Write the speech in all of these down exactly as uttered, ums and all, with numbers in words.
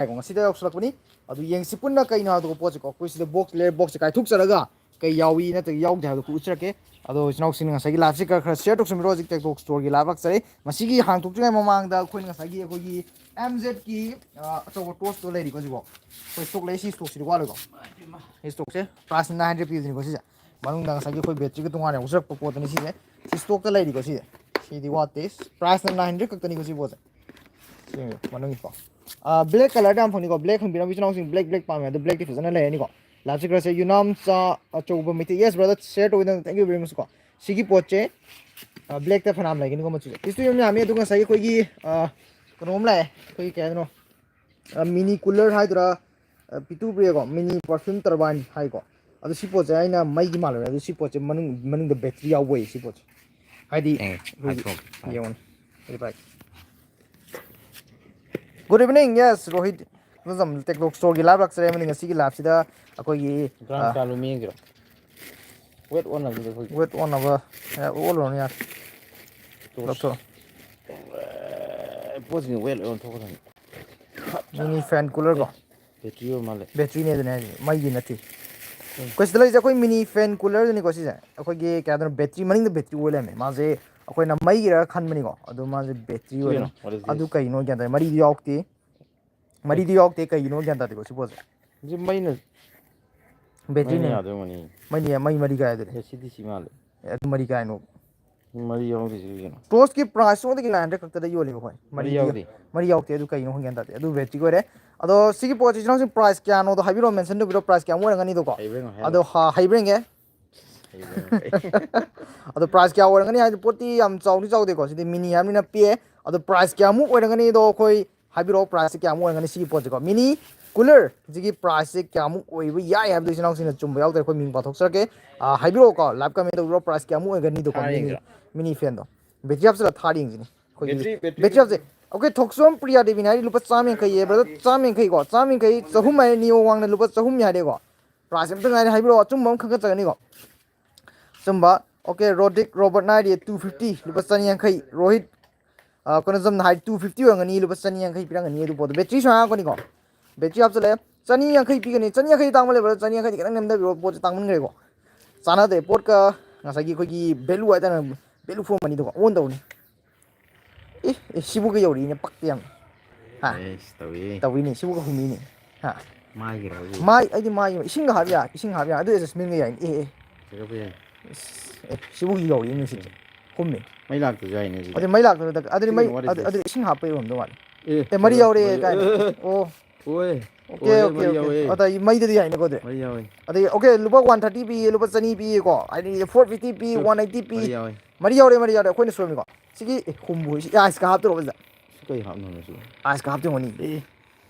ꯍꯥꯏꯀꯣ, ꯉꯁꯤꯗ ꯌꯧꯁꯤꯜꯂꯛꯄꯅꯤ꯫ ꯑꯗꯨ ꯌꯦꯡꯁꯤ ꯄꯨꯟꯅ ꯀꯩꯅꯣ ꯍꯥꯏꯕꯗꯣ ꯄꯣꯠꯁꯦꯀꯣ, ꯑꯩꯈꯣꯏ ꯁꯤꯗ ꯕꯣꯛꯁ, ꯂꯦꯌꯔ ꯕꯣꯛꯁꯁꯦ ꯀꯥꯏꯊꯣꯛꯆꯔꯒ ꯀꯩ ꯌꯥꯎꯏ ꯅꯠꯇ꯭ꯔꯒ ꯌꯥꯎꯗꯦ ꯍꯥꯏꯕꯗꯣ ꯑꯩꯈꯣꯏ ꯎꯠꯆꯔꯛꯀꯦ꯫ ꯑꯗꯣ ꯏꯆꯤꯟ ꯏꯅꯥꯎꯁꯤꯡꯅ ꯉꯁꯥꯏꯒꯤ ꯂꯥꯏꯐꯁꯦ ꯈꯔ ꯈꯔ ꯁꯤꯌꯔ ꯇꯧꯁꯟꯕꯤꯔꯣ꯫ ꯍꯧꯖꯤꯛ ꯇꯦꯛꯇꯣꯛ ꯁ꯭ꯇꯣꯔꯒꯤ ꯂꯥꯏꯐ ꯂꯥꯛꯆꯔꯦ꯫ ꯃꯁꯤꯒꯤ ꯍꯥꯡꯗꯣꯛꯇ꯭ꯔꯤꯉꯩ ꯃꯃꯥꯡꯗ ꯑꯩꯈꯣꯏꯅ ꯉꯁꯥꯏꯒꯤ ꯑꯩꯈꯣꯏꯒꯤ ꯑꯦꯝ ꯖꯦꯠꯀꯤ ꯑꯆꯧꯕ ꯇꯣꯁꯇꯣ ꯂꯩꯔꯤꯀꯣ ꯁꯤꯕꯣ꯫ ꯑꯩꯈꯣꯏ ꯁ꯭ꯇꯣꯛ ꯂꯩ, ꯁꯤ ꯁ꯭ꯇꯣꯛꯁꯤꯗꯤ ꯋꯥꯠꯂꯣꯏꯀꯣ꯫ ꯁꯤ ꯁ꯭ꯇꯣꯛꯁꯦ ꯄ꯭ꯔꯥꯏꯁ ꯅꯥꯏꯟ ꯍꯟꯗ꯭ꯔꯦꯗ ꯄꯤꯕꯅꯤꯀꯣ ꯁꯤꯁꯦ꯫ ꯃꯅꯨꯡꯗ ꯉꯁꯥꯏꯒꯤ ꯑꯩꯈꯣꯏ ꯕꯦꯇ꯭ꯔꯤꯒ ꯇꯣꯉꯥꯟꯅ ꯌꯥꯎꯖꯔꯛꯄ ꯄꯣꯠꯇꯨꯅꯤ ꯁꯤꯁꯦ꯫ ꯁꯤ ꯁ꯭ꯇꯣꯛꯇ ꯂꯩꯔꯤꯀꯣ ꯁꯤꯁꯦ꯫ ꯁꯤꯗꯤ ꯋꯥꯠꯇꯦ꯫ ꯄ꯭ꯔꯥꯏꯁꯅ ꯅꯥꯏꯟ ꯍꯟꯗ꯭ꯔꯦꯗ ꯈꯛꯇꯅꯤꯀꯣ ꯁꯤ ꯄꯣꯠꯁꯦ꯫ ꯁꯤ ꯃꯅꯨꯡꯒꯤꯀꯣ꯫ ꯑꯥ, ꯕ꯭ꯂꯦꯛ ꯀꯂꯔꯗ ꯌꯥꯝ ꯐꯪꯅꯤꯀꯣ꯫ ꯕ꯭ꯂꯦꯛ ꯍꯪꯕꯤꯔꯝꯕ ꯏꯆꯤꯟ ꯏꯅꯥꯎꯁꯤꯡ, ꯕ꯭ꯂꯦꯛ, ꯕ꯭ꯂꯦꯛ ꯄꯥꯝꯃꯦ꯫ ꯑꯗꯣ ꯕ꯭ꯂꯦꯛꯇꯤ ꯐꯖꯅ ꯂꯩꯔꯅꯤꯀꯣ꯫ ꯂꯥꯁꯤꯛ ꯈꯔꯁꯦ ꯌꯨꯅꯥꯝꯆꯥ ꯑꯆꯧꯕ ꯃꯩꯇꯩ꯫ Yes brother, share ꯇꯧꯕꯤꯗꯅ thank you very much ꯀꯣ꯫ ꯁꯤꯒꯤ ꯄꯣꯠꯁꯦ, ꯑꯥ, ꯕ꯭ꯂꯦꯛꯇ ꯐꯅꯌꯥꯝ ꯂꯩꯒꯅꯤꯀꯣ ꯃꯆꯨꯁꯦ꯫ ꯄꯤꯁꯇꯨ ꯌꯥꯝ ꯌꯥꯝꯃꯤ꯫ ꯑꯗꯨꯒ ꯉꯁꯥꯏꯒꯤ ꯑꯩꯈꯣꯏꯒꯤ, ꯑꯥ, ꯀꯩꯅꯣꯝ ꯂꯥꯛꯑꯦ꯫ ꯑꯩꯈꯣꯏꯒꯤ ꯀꯩ ꯍꯥꯏꯗꯣꯏꯅꯣ? ꯑꯥ, ꯃꯤꯅꯤ ꯀꯨꯂꯔ ꯍꯥꯏꯗꯣꯏꯔꯥ? ꯑꯥ, ꯄꯤꯇꯨ ꯕ꯭ꯔꯦꯀꯣ, ꯃꯤꯅꯤ ꯄꯔꯐ꯭ꯌꯨꯝ ꯇꯔꯕꯥꯏꯟ ꯍꯥꯏꯀꯣ꯫ ꯑꯗꯣ ꯁꯤ ꯄꯣꯠꯁꯦ ꯑꯩꯅ ꯃꯩꯒꯤ ꯃꯥꯜꯂꯨꯔꯦ꯫ ꯑꯗꯣ ꯁꯤ ꯄꯣꯠꯁꯦ ꯃꯅꯨꯡ-, ꯃꯅꯨꯡꯗ ꯕꯦꯇ꯭ꯔꯤ ꯌꯥꯎꯕ ꯑꯣꯏꯌꯦ ꯁꯤ ꯄꯣꯠꯁꯦ꯫ ꯍꯥꯏꯗꯤ ꯑꯦ, ꯑꯩꯈꯣꯏꯒꯤ iPhone, iPhone꯫ ꯌꯦꯡꯉꯨꯅꯦ꯫ Good evening, yes, Rohit. ꯇꯦꯛꯇꯣꯛ ꯁ꯭ꯇꯣꯔꯒꯤ ꯂꯥꯏꯐ ꯂꯥꯛꯆꯔꯦ ꯑꯃꯗꯤ ꯉꯁꯤꯒꯤ ꯂꯥꯏꯐꯁꯤꯗ ꯑꯩꯈꯣꯏꯒꯤ, ꯒ꯭ꯔꯥꯝ ꯑꯥ, ꯀꯌꯥ ꯂꯨꯝꯃꯤ ꯌꯦꯡꯁꯤꯔꯣ? ꯋꯦꯠ ꯑꯣꯟꯅꯕꯗ ꯑꯩꯈꯣꯏꯒꯤ꯫ ꯋꯦꯠ ꯑꯣꯟꯅꯕ, ꯑꯦ, ꯑꯣꯜꯂꯨꯔꯅꯨ ꯌꯥꯔꯦ꯫ ꯇꯣꯁ꯫ ꯂꯧꯊꯣꯛꯑꯣ꯫ ꯑꯦ, ꯄꯣꯠꯁꯤꯡꯁꯦ ꯋꯦꯠ ꯂꯣꯏ ꯑꯣꯟꯊꯣꯛꯀꯗꯕꯅꯤ꯫ ꯃꯤꯅꯤ ꯐꯦꯟ ꯀꯨꯂꯔ ꯀꯣ꯫ ꯑꯦ, ꯕꯦꯇ꯭ꯔꯤ ꯑꯣꯏ ꯃꯥꯜꯂꯦ꯫ ꯕꯦꯇ꯭ꯔꯤꯅꯦ ꯑꯗꯨꯅꯦ ꯍꯥꯏꯁꯦ, ꯃꯩꯗꯤ ꯅꯠꯇꯦ꯫ ꯎꯝ꯫ ꯑꯩꯈꯣꯏ ꯁꯤꯗ ꯂꯩꯔꯤꯁꯦ ꯑꯩꯈꯣꯏ ꯃꯤꯅꯤ ꯐꯦꯟ ꯀꯨꯂꯔꯗꯨꯅꯤꯀꯣ ꯁꯤꯁꯦ꯫ ꯑꯩꯈꯣꯏꯒꯤ ꯀꯩ ꯍꯥꯏꯗꯣꯏꯅꯣ, ꯕꯦꯇ꯭ꯔꯤ, ꯃꯅꯤꯡꯗ ꯕꯦꯇ꯭ꯔꯤ ꯑꯣꯏ ꯂꯩꯔꯝꯃꯦ꯫ ꯃꯥꯁꯦ ꯑꯩꯈꯣꯏꯅ ꯃꯩꯒꯤꯔ ꯈꯟꯕꯅꯤꯀꯣ, ꯑꯗꯨ ꯃꯥꯁꯦ ꯕꯦꯇ꯭ꯔꯤ ꯁꯤ ꯑꯣꯏ ꯀꯩꯅꯣ? ꯂꯩꯔꯝꯃꯦ꯫ What is ꯑꯗꯨ this? ꯀꯩꯅꯣ ꯒ꯭ꯌꯥꯟ ꯇꯥꯗꯦ, ꯃꯔꯤꯗꯤ ꯌꯥꯎꯔꯛꯇꯦ꯫ ꯃꯔꯤꯗꯤ ꯌꯥꯎꯔꯛꯇꯦ, ꯀꯩꯒꯤꯅꯣ ꯒ꯭ꯌꯥꯟ ꯇꯥꯗꯦꯀꯣ ꯁꯤ ꯄꯣꯠꯁꯦ꯫ ꯁꯤ ꯃꯩꯅ, ꯕꯦꯇ꯭ꯔꯤꯅꯦ꯫ ꯃꯩꯅ ꯌꯥꯗꯣꯏ ꯑꯣꯏꯔꯝꯒꯅꯤ꯫ ꯃꯩꯅꯤ, ꯃꯩ ꯃꯔꯤ ꯀꯥꯏ ꯑꯗꯨꯗꯤ? ꯑꯦ, ꯁꯤꯗꯤ ꯁꯤ ꯃꯥꯜꯂꯦ꯫ ꯑꯦ, ꯑꯗꯨ ꯃꯔꯤ ꯀꯥꯏꯅꯣ? ꯃꯔꯤ ꯌꯥꯎꯔꯝꯗ꯭ꯔꯤꯁꯤ ꯀꯩꯒꯤꯅꯣ? ꯇꯣꯁꯀꯤ ꯄ꯭ꯔꯥꯏꯁ ꯑꯃꯗꯒꯤ ꯅꯥꯏꯟ ꯍꯟꯗ꯭ꯔꯦꯗ ꯈꯛꯇꯗ ꯌꯣꯜꯂꯦꯕ ꯑꯩꯈꯣꯏ꯫ ꯃꯔꯤ ꯃꯔꯤꯗꯤ ꯌꯥꯎꯗꯦ꯫ ꯃꯔꯤ ꯌꯥꯎꯗꯦ, ꯑꯗꯨ ꯀꯩꯅꯣ ꯈꯪꯒꯦ ꯇꯥꯗꯦ꯫ ꯑꯗꯨ ꯕꯦꯇ꯭ꯔꯤ ꯑꯣꯏꯔꯦ꯫ ꯑꯗꯣ ꯁꯤꯒꯤ ꯄꯣꯠꯁꯤ ꯏꯆꯤꯟ ꯏꯅꯥꯎꯁꯤꯡ ꯄ꯭ꯔꯥꯏꯁ ꯀꯌꯥꯅꯣꯗꯣ ꯍꯥꯏꯕꯤꯔꯛꯑꯣ, ꯃꯦꯟꯁꯟ ꯇꯧꯕꯤꯔꯣ, ꯄ꯭ꯔꯥꯏꯁ ꯀꯌꯥꯃꯨꯛ ꯑꯣꯏꯔꯝꯒꯅꯤꯗꯣꯀꯣ꯫ ꯍꯩꯕ꯭ꯔꯥ ꯌꯦꯡꯉꯣ, ꯍꯥꯏꯔꯣ꯫ ꯑꯗꯣ ꯍꯥ-, ꯍꯩꯕ꯭ꯔꯥ ꯌꯦꯡꯉꯦ꯫ ꯍꯩꯕ꯭ꯔꯥ ꯌꯦꯡꯉꯣ꯫ ꯑꯗꯣ ꯄ꯭ꯔꯥꯏꯁ ꯀꯌꯥ ꯑꯣꯏꯔꯝꯒꯅꯤ ꯍꯥꯏꯗꯤ ꯄꯣꯠꯇꯤ ꯌꯥꯝ ꯆꯥꯎꯗꯤ ꯆꯥꯎꯗꯦꯀꯣ, ꯁꯤꯗꯤ ꯃꯤꯅꯤ ꯍꯥꯏꯕꯅꯤꯅ ꯄꯤꯛꯑꯦ꯫ ꯑꯗꯣ ꯄ꯭ꯔꯥꯏꯁ ꯀꯌꯥꯃꯨꯛ ꯑꯣꯏꯔꯝꯒꯅꯤꯗꯣ ꯑꯩꯈꯣꯏ ꯍꯥꯏꯕꯤꯔꯛꯑꯣ, ꯄ꯭ꯔꯥꯏꯁꯁꯦ ꯀꯌꯥꯃꯨꯛ ꯑꯣꯏꯔꯝꯒꯅꯤ ꯁꯤꯒꯤ ꯄꯣꯠꯁꯦꯀꯣ? ꯃꯤꯅꯤ ꯀꯨꯂꯔꯁꯤꯒꯤ ꯄ꯭ꯔꯥꯏꯁꯁꯦ ꯀꯌꯥꯃꯨꯛ ꯑꯣꯏꯕ ꯌꯥꯏ ꯍꯥꯏꯕꯗꯣ ꯏꯆꯤꯟ ꯏꯅꯥꯎꯁꯤꯡꯅ ꯆꯨꯝꯕ ꯌꯥꯎꯗ꯭ꯔꯦ, ꯑꯩꯈꯣꯏ ꯃꯤꯡ ꯄꯥꯊꯣꯛꯆꯔꯛꯀꯦ꯫ ꯑꯥ, ꯍꯥꯏꯕꯤꯔꯛꯑꯣꯀꯣ, ꯂꯥꯏꯚ ꯀꯃꯦꯟ ꯇꯧꯕꯤꯔꯣ, ꯄ꯭ꯔꯥꯏꯁ ꯀꯌꯥꯃꯨꯛ ꯑꯣꯏꯒꯅꯤꯗꯣꯀꯣ? ꯊꯥꯔ ꯃꯤꯅꯤ, ꯌꯦꯡꯒꯦꯔꯣ? ꯃꯤꯅꯤ ꯐꯦꯟꯗꯣ꯫ ꯕꯦꯇ꯭ꯔꯤ ꯍꯥꯞꯆꯤꯜꯂ ꯊꯥꯔ ꯌꯦꯡꯁꯤꯅꯦ ꯑꯩꯈꯣꯏꯒꯤ꯫ ꯕꯦꯇ꯭ꯔꯤ, ꯕꯦꯇ꯭ꯔꯤ, ꯕꯦꯇ꯭ꯔꯤ ꯍꯥꯞꯁꯦ꯫ ꯑꯣꯀꯦ, ꯊꯣꯛꯆꯣꯝ ꯄ꯭ꯔꯤꯌꯥ ꯗꯦꯕꯤꯅ ꯍꯥꯏꯔꯤ ꯂꯨꯄꯥ ꯆꯥꯝ ꯌꯥꯡꯈꯩ ꯌꯦ, ꯕ꯭ꯔꯗꯔ, ꯆꯥꯝ ꯌꯥꯡꯈꯩꯀꯣ, ꯆꯥꯝ ꯌꯥꯡꯈꯩ, ꯆꯍꯨꯝ ꯍꯥꯏꯔꯦ, ꯅꯤꯌꯣ ꯋꯥꯡꯅ ꯂꯨꯄꯥ ꯆꯍꯨꯝ ꯍꯥꯏꯔꯦꯀꯣ꯫ ꯄ꯭ꯔꯥꯏꯁ ꯑꯝꯇ ꯉꯥꯏꯔꯦ, ꯍꯥꯏꯕꯤꯔꯛꯑꯣ, ꯑꯆꯨꯝꯕ ꯑꯃ ꯈꯪꯒꯠꯆꯒꯅꯤꯀꯣ꯫ ꯑꯆꯨꯝꯕ꯫ ꯑꯣꯀꯦ, ꯔꯣꯗꯤꯛ ꯔꯣꯕꯔꯠꯅ ꯍꯥꯏꯔꯤ ꯇꯨ ꯐꯤꯐꯇꯤ, ꯂꯨꯄꯥ ꯆꯅꯤ ꯌꯥꯡꯈꯩ꯫ ꯔꯣꯍꯤꯠ, ꯑ, ꯀꯩꯅꯣ ꯁꯝꯅ ꯍꯥꯏ, ꯇꯨ ꯐꯤꯐꯇꯤ ꯑꯣꯏꯔꯝꯒꯅꯤ, ꯂꯨꯄꯥ ꯆꯅꯤ ꯌꯥꯡꯈꯩ ꯄꯤꯔꯝꯒꯅꯤ꯫ ꯑꯗꯨ ꯄꯣꯠꯇꯣ ꯕꯦꯇ꯭ꯔꯤꯁꯨ ꯍꯥꯡꯉꯛꯄꯅꯤꯀꯣ, ꯕꯦꯇ꯭ꯔꯤ ꯍꯥꯞꯆꯜꯂꯦ꯫ ꯆꯅꯤ ꯌꯥꯡꯈꯩ ꯄꯤꯒꯅꯤ, ꯆꯅꯤ ꯌꯥꯡꯈꯩꯗꯤ ꯇꯥꯡꯃꯜꯂꯦ ꯕ꯭ꯔꯗꯔ, ꯆꯅꯤ ꯌꯥꯡꯈꯩꯗꯤ ꯈꯤꯇꯪ ꯅꯦꯝꯊꯕꯤꯔꯣ, ꯄꯣꯠꯁꯦ ꯇꯥꯡꯃꯟꯈ꯭ꯔꯦꯀꯣ꯫ ꯆꯥꯟꯅꯗꯦ ꯄꯣꯠꯀ꯫ ꯉꯁꯥꯏꯒꯤ ꯑꯩꯈꯣꯏꯒꯤ ꯚꯦꯂꯨ ꯍꯥꯏꯇꯥꯔꯦ, ꯚꯦꯂꯨ ꯐꯣꯔ ꯃꯅꯤꯗꯣꯀꯣ ꯑꯣꯟ ꯇꯧꯅꯤ꯫ ꯑꯦ, ꯑꯦ, ꯁꯤꯕꯨꯒ ꯌꯧꯔꯛꯏꯅꯦ, ꯄꯛꯇꯦ ꯌꯥꯝ꯫ ꯍꯥ? ꯑꯦꯁ, ꯇꯧꯏ꯫ ꯇꯧꯏꯅꯦ, ꯁꯤꯕꯨꯒ ꯍꯨꯝꯃꯤꯅꯦ꯫ ꯍꯥ? ꯃꯥꯏꯒꯤꯔꯣ ꯍꯥꯏꯁꯦ? ꯃꯥꯏ, ꯑꯩꯗꯤ ꯃꯥꯏ, ꯏꯁꯤꯡꯒ ꯍꯥꯞ ꯌꯥ, ꯏꯁꯤꯡ ꯍꯥꯞ ꯌꯥ, ꯑꯗꯨ ꯑꯦꯗꯖꯁꯇꯃꯦꯟꯒ ꯌꯥꯏꯅꯦ꯫ ꯑꯦ, ꯑꯦ꯫ ꯆꯠꯄ ꯌꯥꯏ꯫ ꯑꯁ, ꯑꯦ, ꯁꯤꯕꯨꯒ ꯌꯧꯔꯛꯏꯅꯦ ꯁꯤꯗꯤ꯫ ꯎꯝ꯫ ꯍꯨꯝꯃꯤ꯫ ꯃꯩ ꯂꯥꯛꯇ꯭ꯔꯁꯨ ꯌꯥꯏꯅꯦ ꯁꯤꯗꯤ꯫ ꯑꯗꯨ ꯃꯩ ꯂꯥꯛꯇ꯭ꯔꯁꯨ ꯗꯔꯀꯥꯔ, ꯑꯗꯨꯗꯤ ꯃꯩ, ꯁꯤꯅ what is ꯑꯗꯨ, this? ꯑꯗꯨꯗꯤ ꯏꯁꯤꯡ ꯍꯥꯞꯄ ꯌꯧꯔꯝꯗꯧ ꯃꯥꯜꯂꯦ꯫ ꯑꯦ, ꯑꯦ, ꯃꯔꯤ ꯌꯧꯔꯦ ꯃꯔꯤ, ꯀꯥꯏꯅ꯫ ꯑꯦ, ꯑꯦ, ꯑꯦ꯫ ꯑꯣ꯫ ꯑꯣꯏ, ꯑꯣꯀꯦ, ꯑꯣꯏ, ꯑꯣꯀꯦ, ꯃꯔꯤ ꯑꯣꯀꯦ, ꯑꯣꯀꯦ꯫ ꯌꯥꯎꯋꯦ꯫ ꯑꯗ ꯃꯩꯗꯗꯤ ꯌꯥꯏꯅꯦꯀꯣ ꯑꯗꯨꯗꯤ? ꯃꯔꯤ ꯌꯥꯎꯋꯦ꯫ ꯑꯗꯒꯤ, ꯑꯣꯀꯦ, ꯂꯨꯄꯥ ꯋꯥꯟ ꯊꯥꯔꯇꯤ ꯄꯤꯌꯦ, ꯂꯨꯄꯥ ꯆꯅꯤ ꯄꯤꯌꯦꯀꯣ, ꯍꯥꯏꯗꯤ ꯐꯣꯔ ꯐꯤꯐꯇꯤ ꯄꯤ, ꯇꯨ, ꯋꯥꯟ ꯑꯩꯠꯇꯤ ꯄꯤ꯫ ꯃꯔꯤ ꯌꯥꯎꯋꯦ꯫ ꯃꯔꯤ ꯌꯥꯎꯔꯦ, ꯃꯔꯤ ꯌꯥꯎꯔꯦ, ꯑꯩꯈꯣꯏꯅ ꯁꯣꯏꯕꯅꯤꯀꯣ꯫ ꯁꯤꯒꯤ, ꯑꯦ, ꯍꯨꯝꯕꯨ, ꯁꯤ ꯑꯥꯏꯁꯀ ꯍꯥꯞꯇꯧꯔꯕ ꯁꯤꯗ? ꯁꯤ ꯀꯩ ꯍꯥꯞꯅꯕꯅꯣ ꯁꯤꯕꯣ? ꯑꯥꯏꯁꯀ ꯍꯥꯞꯇꯧꯕꯅꯤ꯫ ꯑꯦ꯫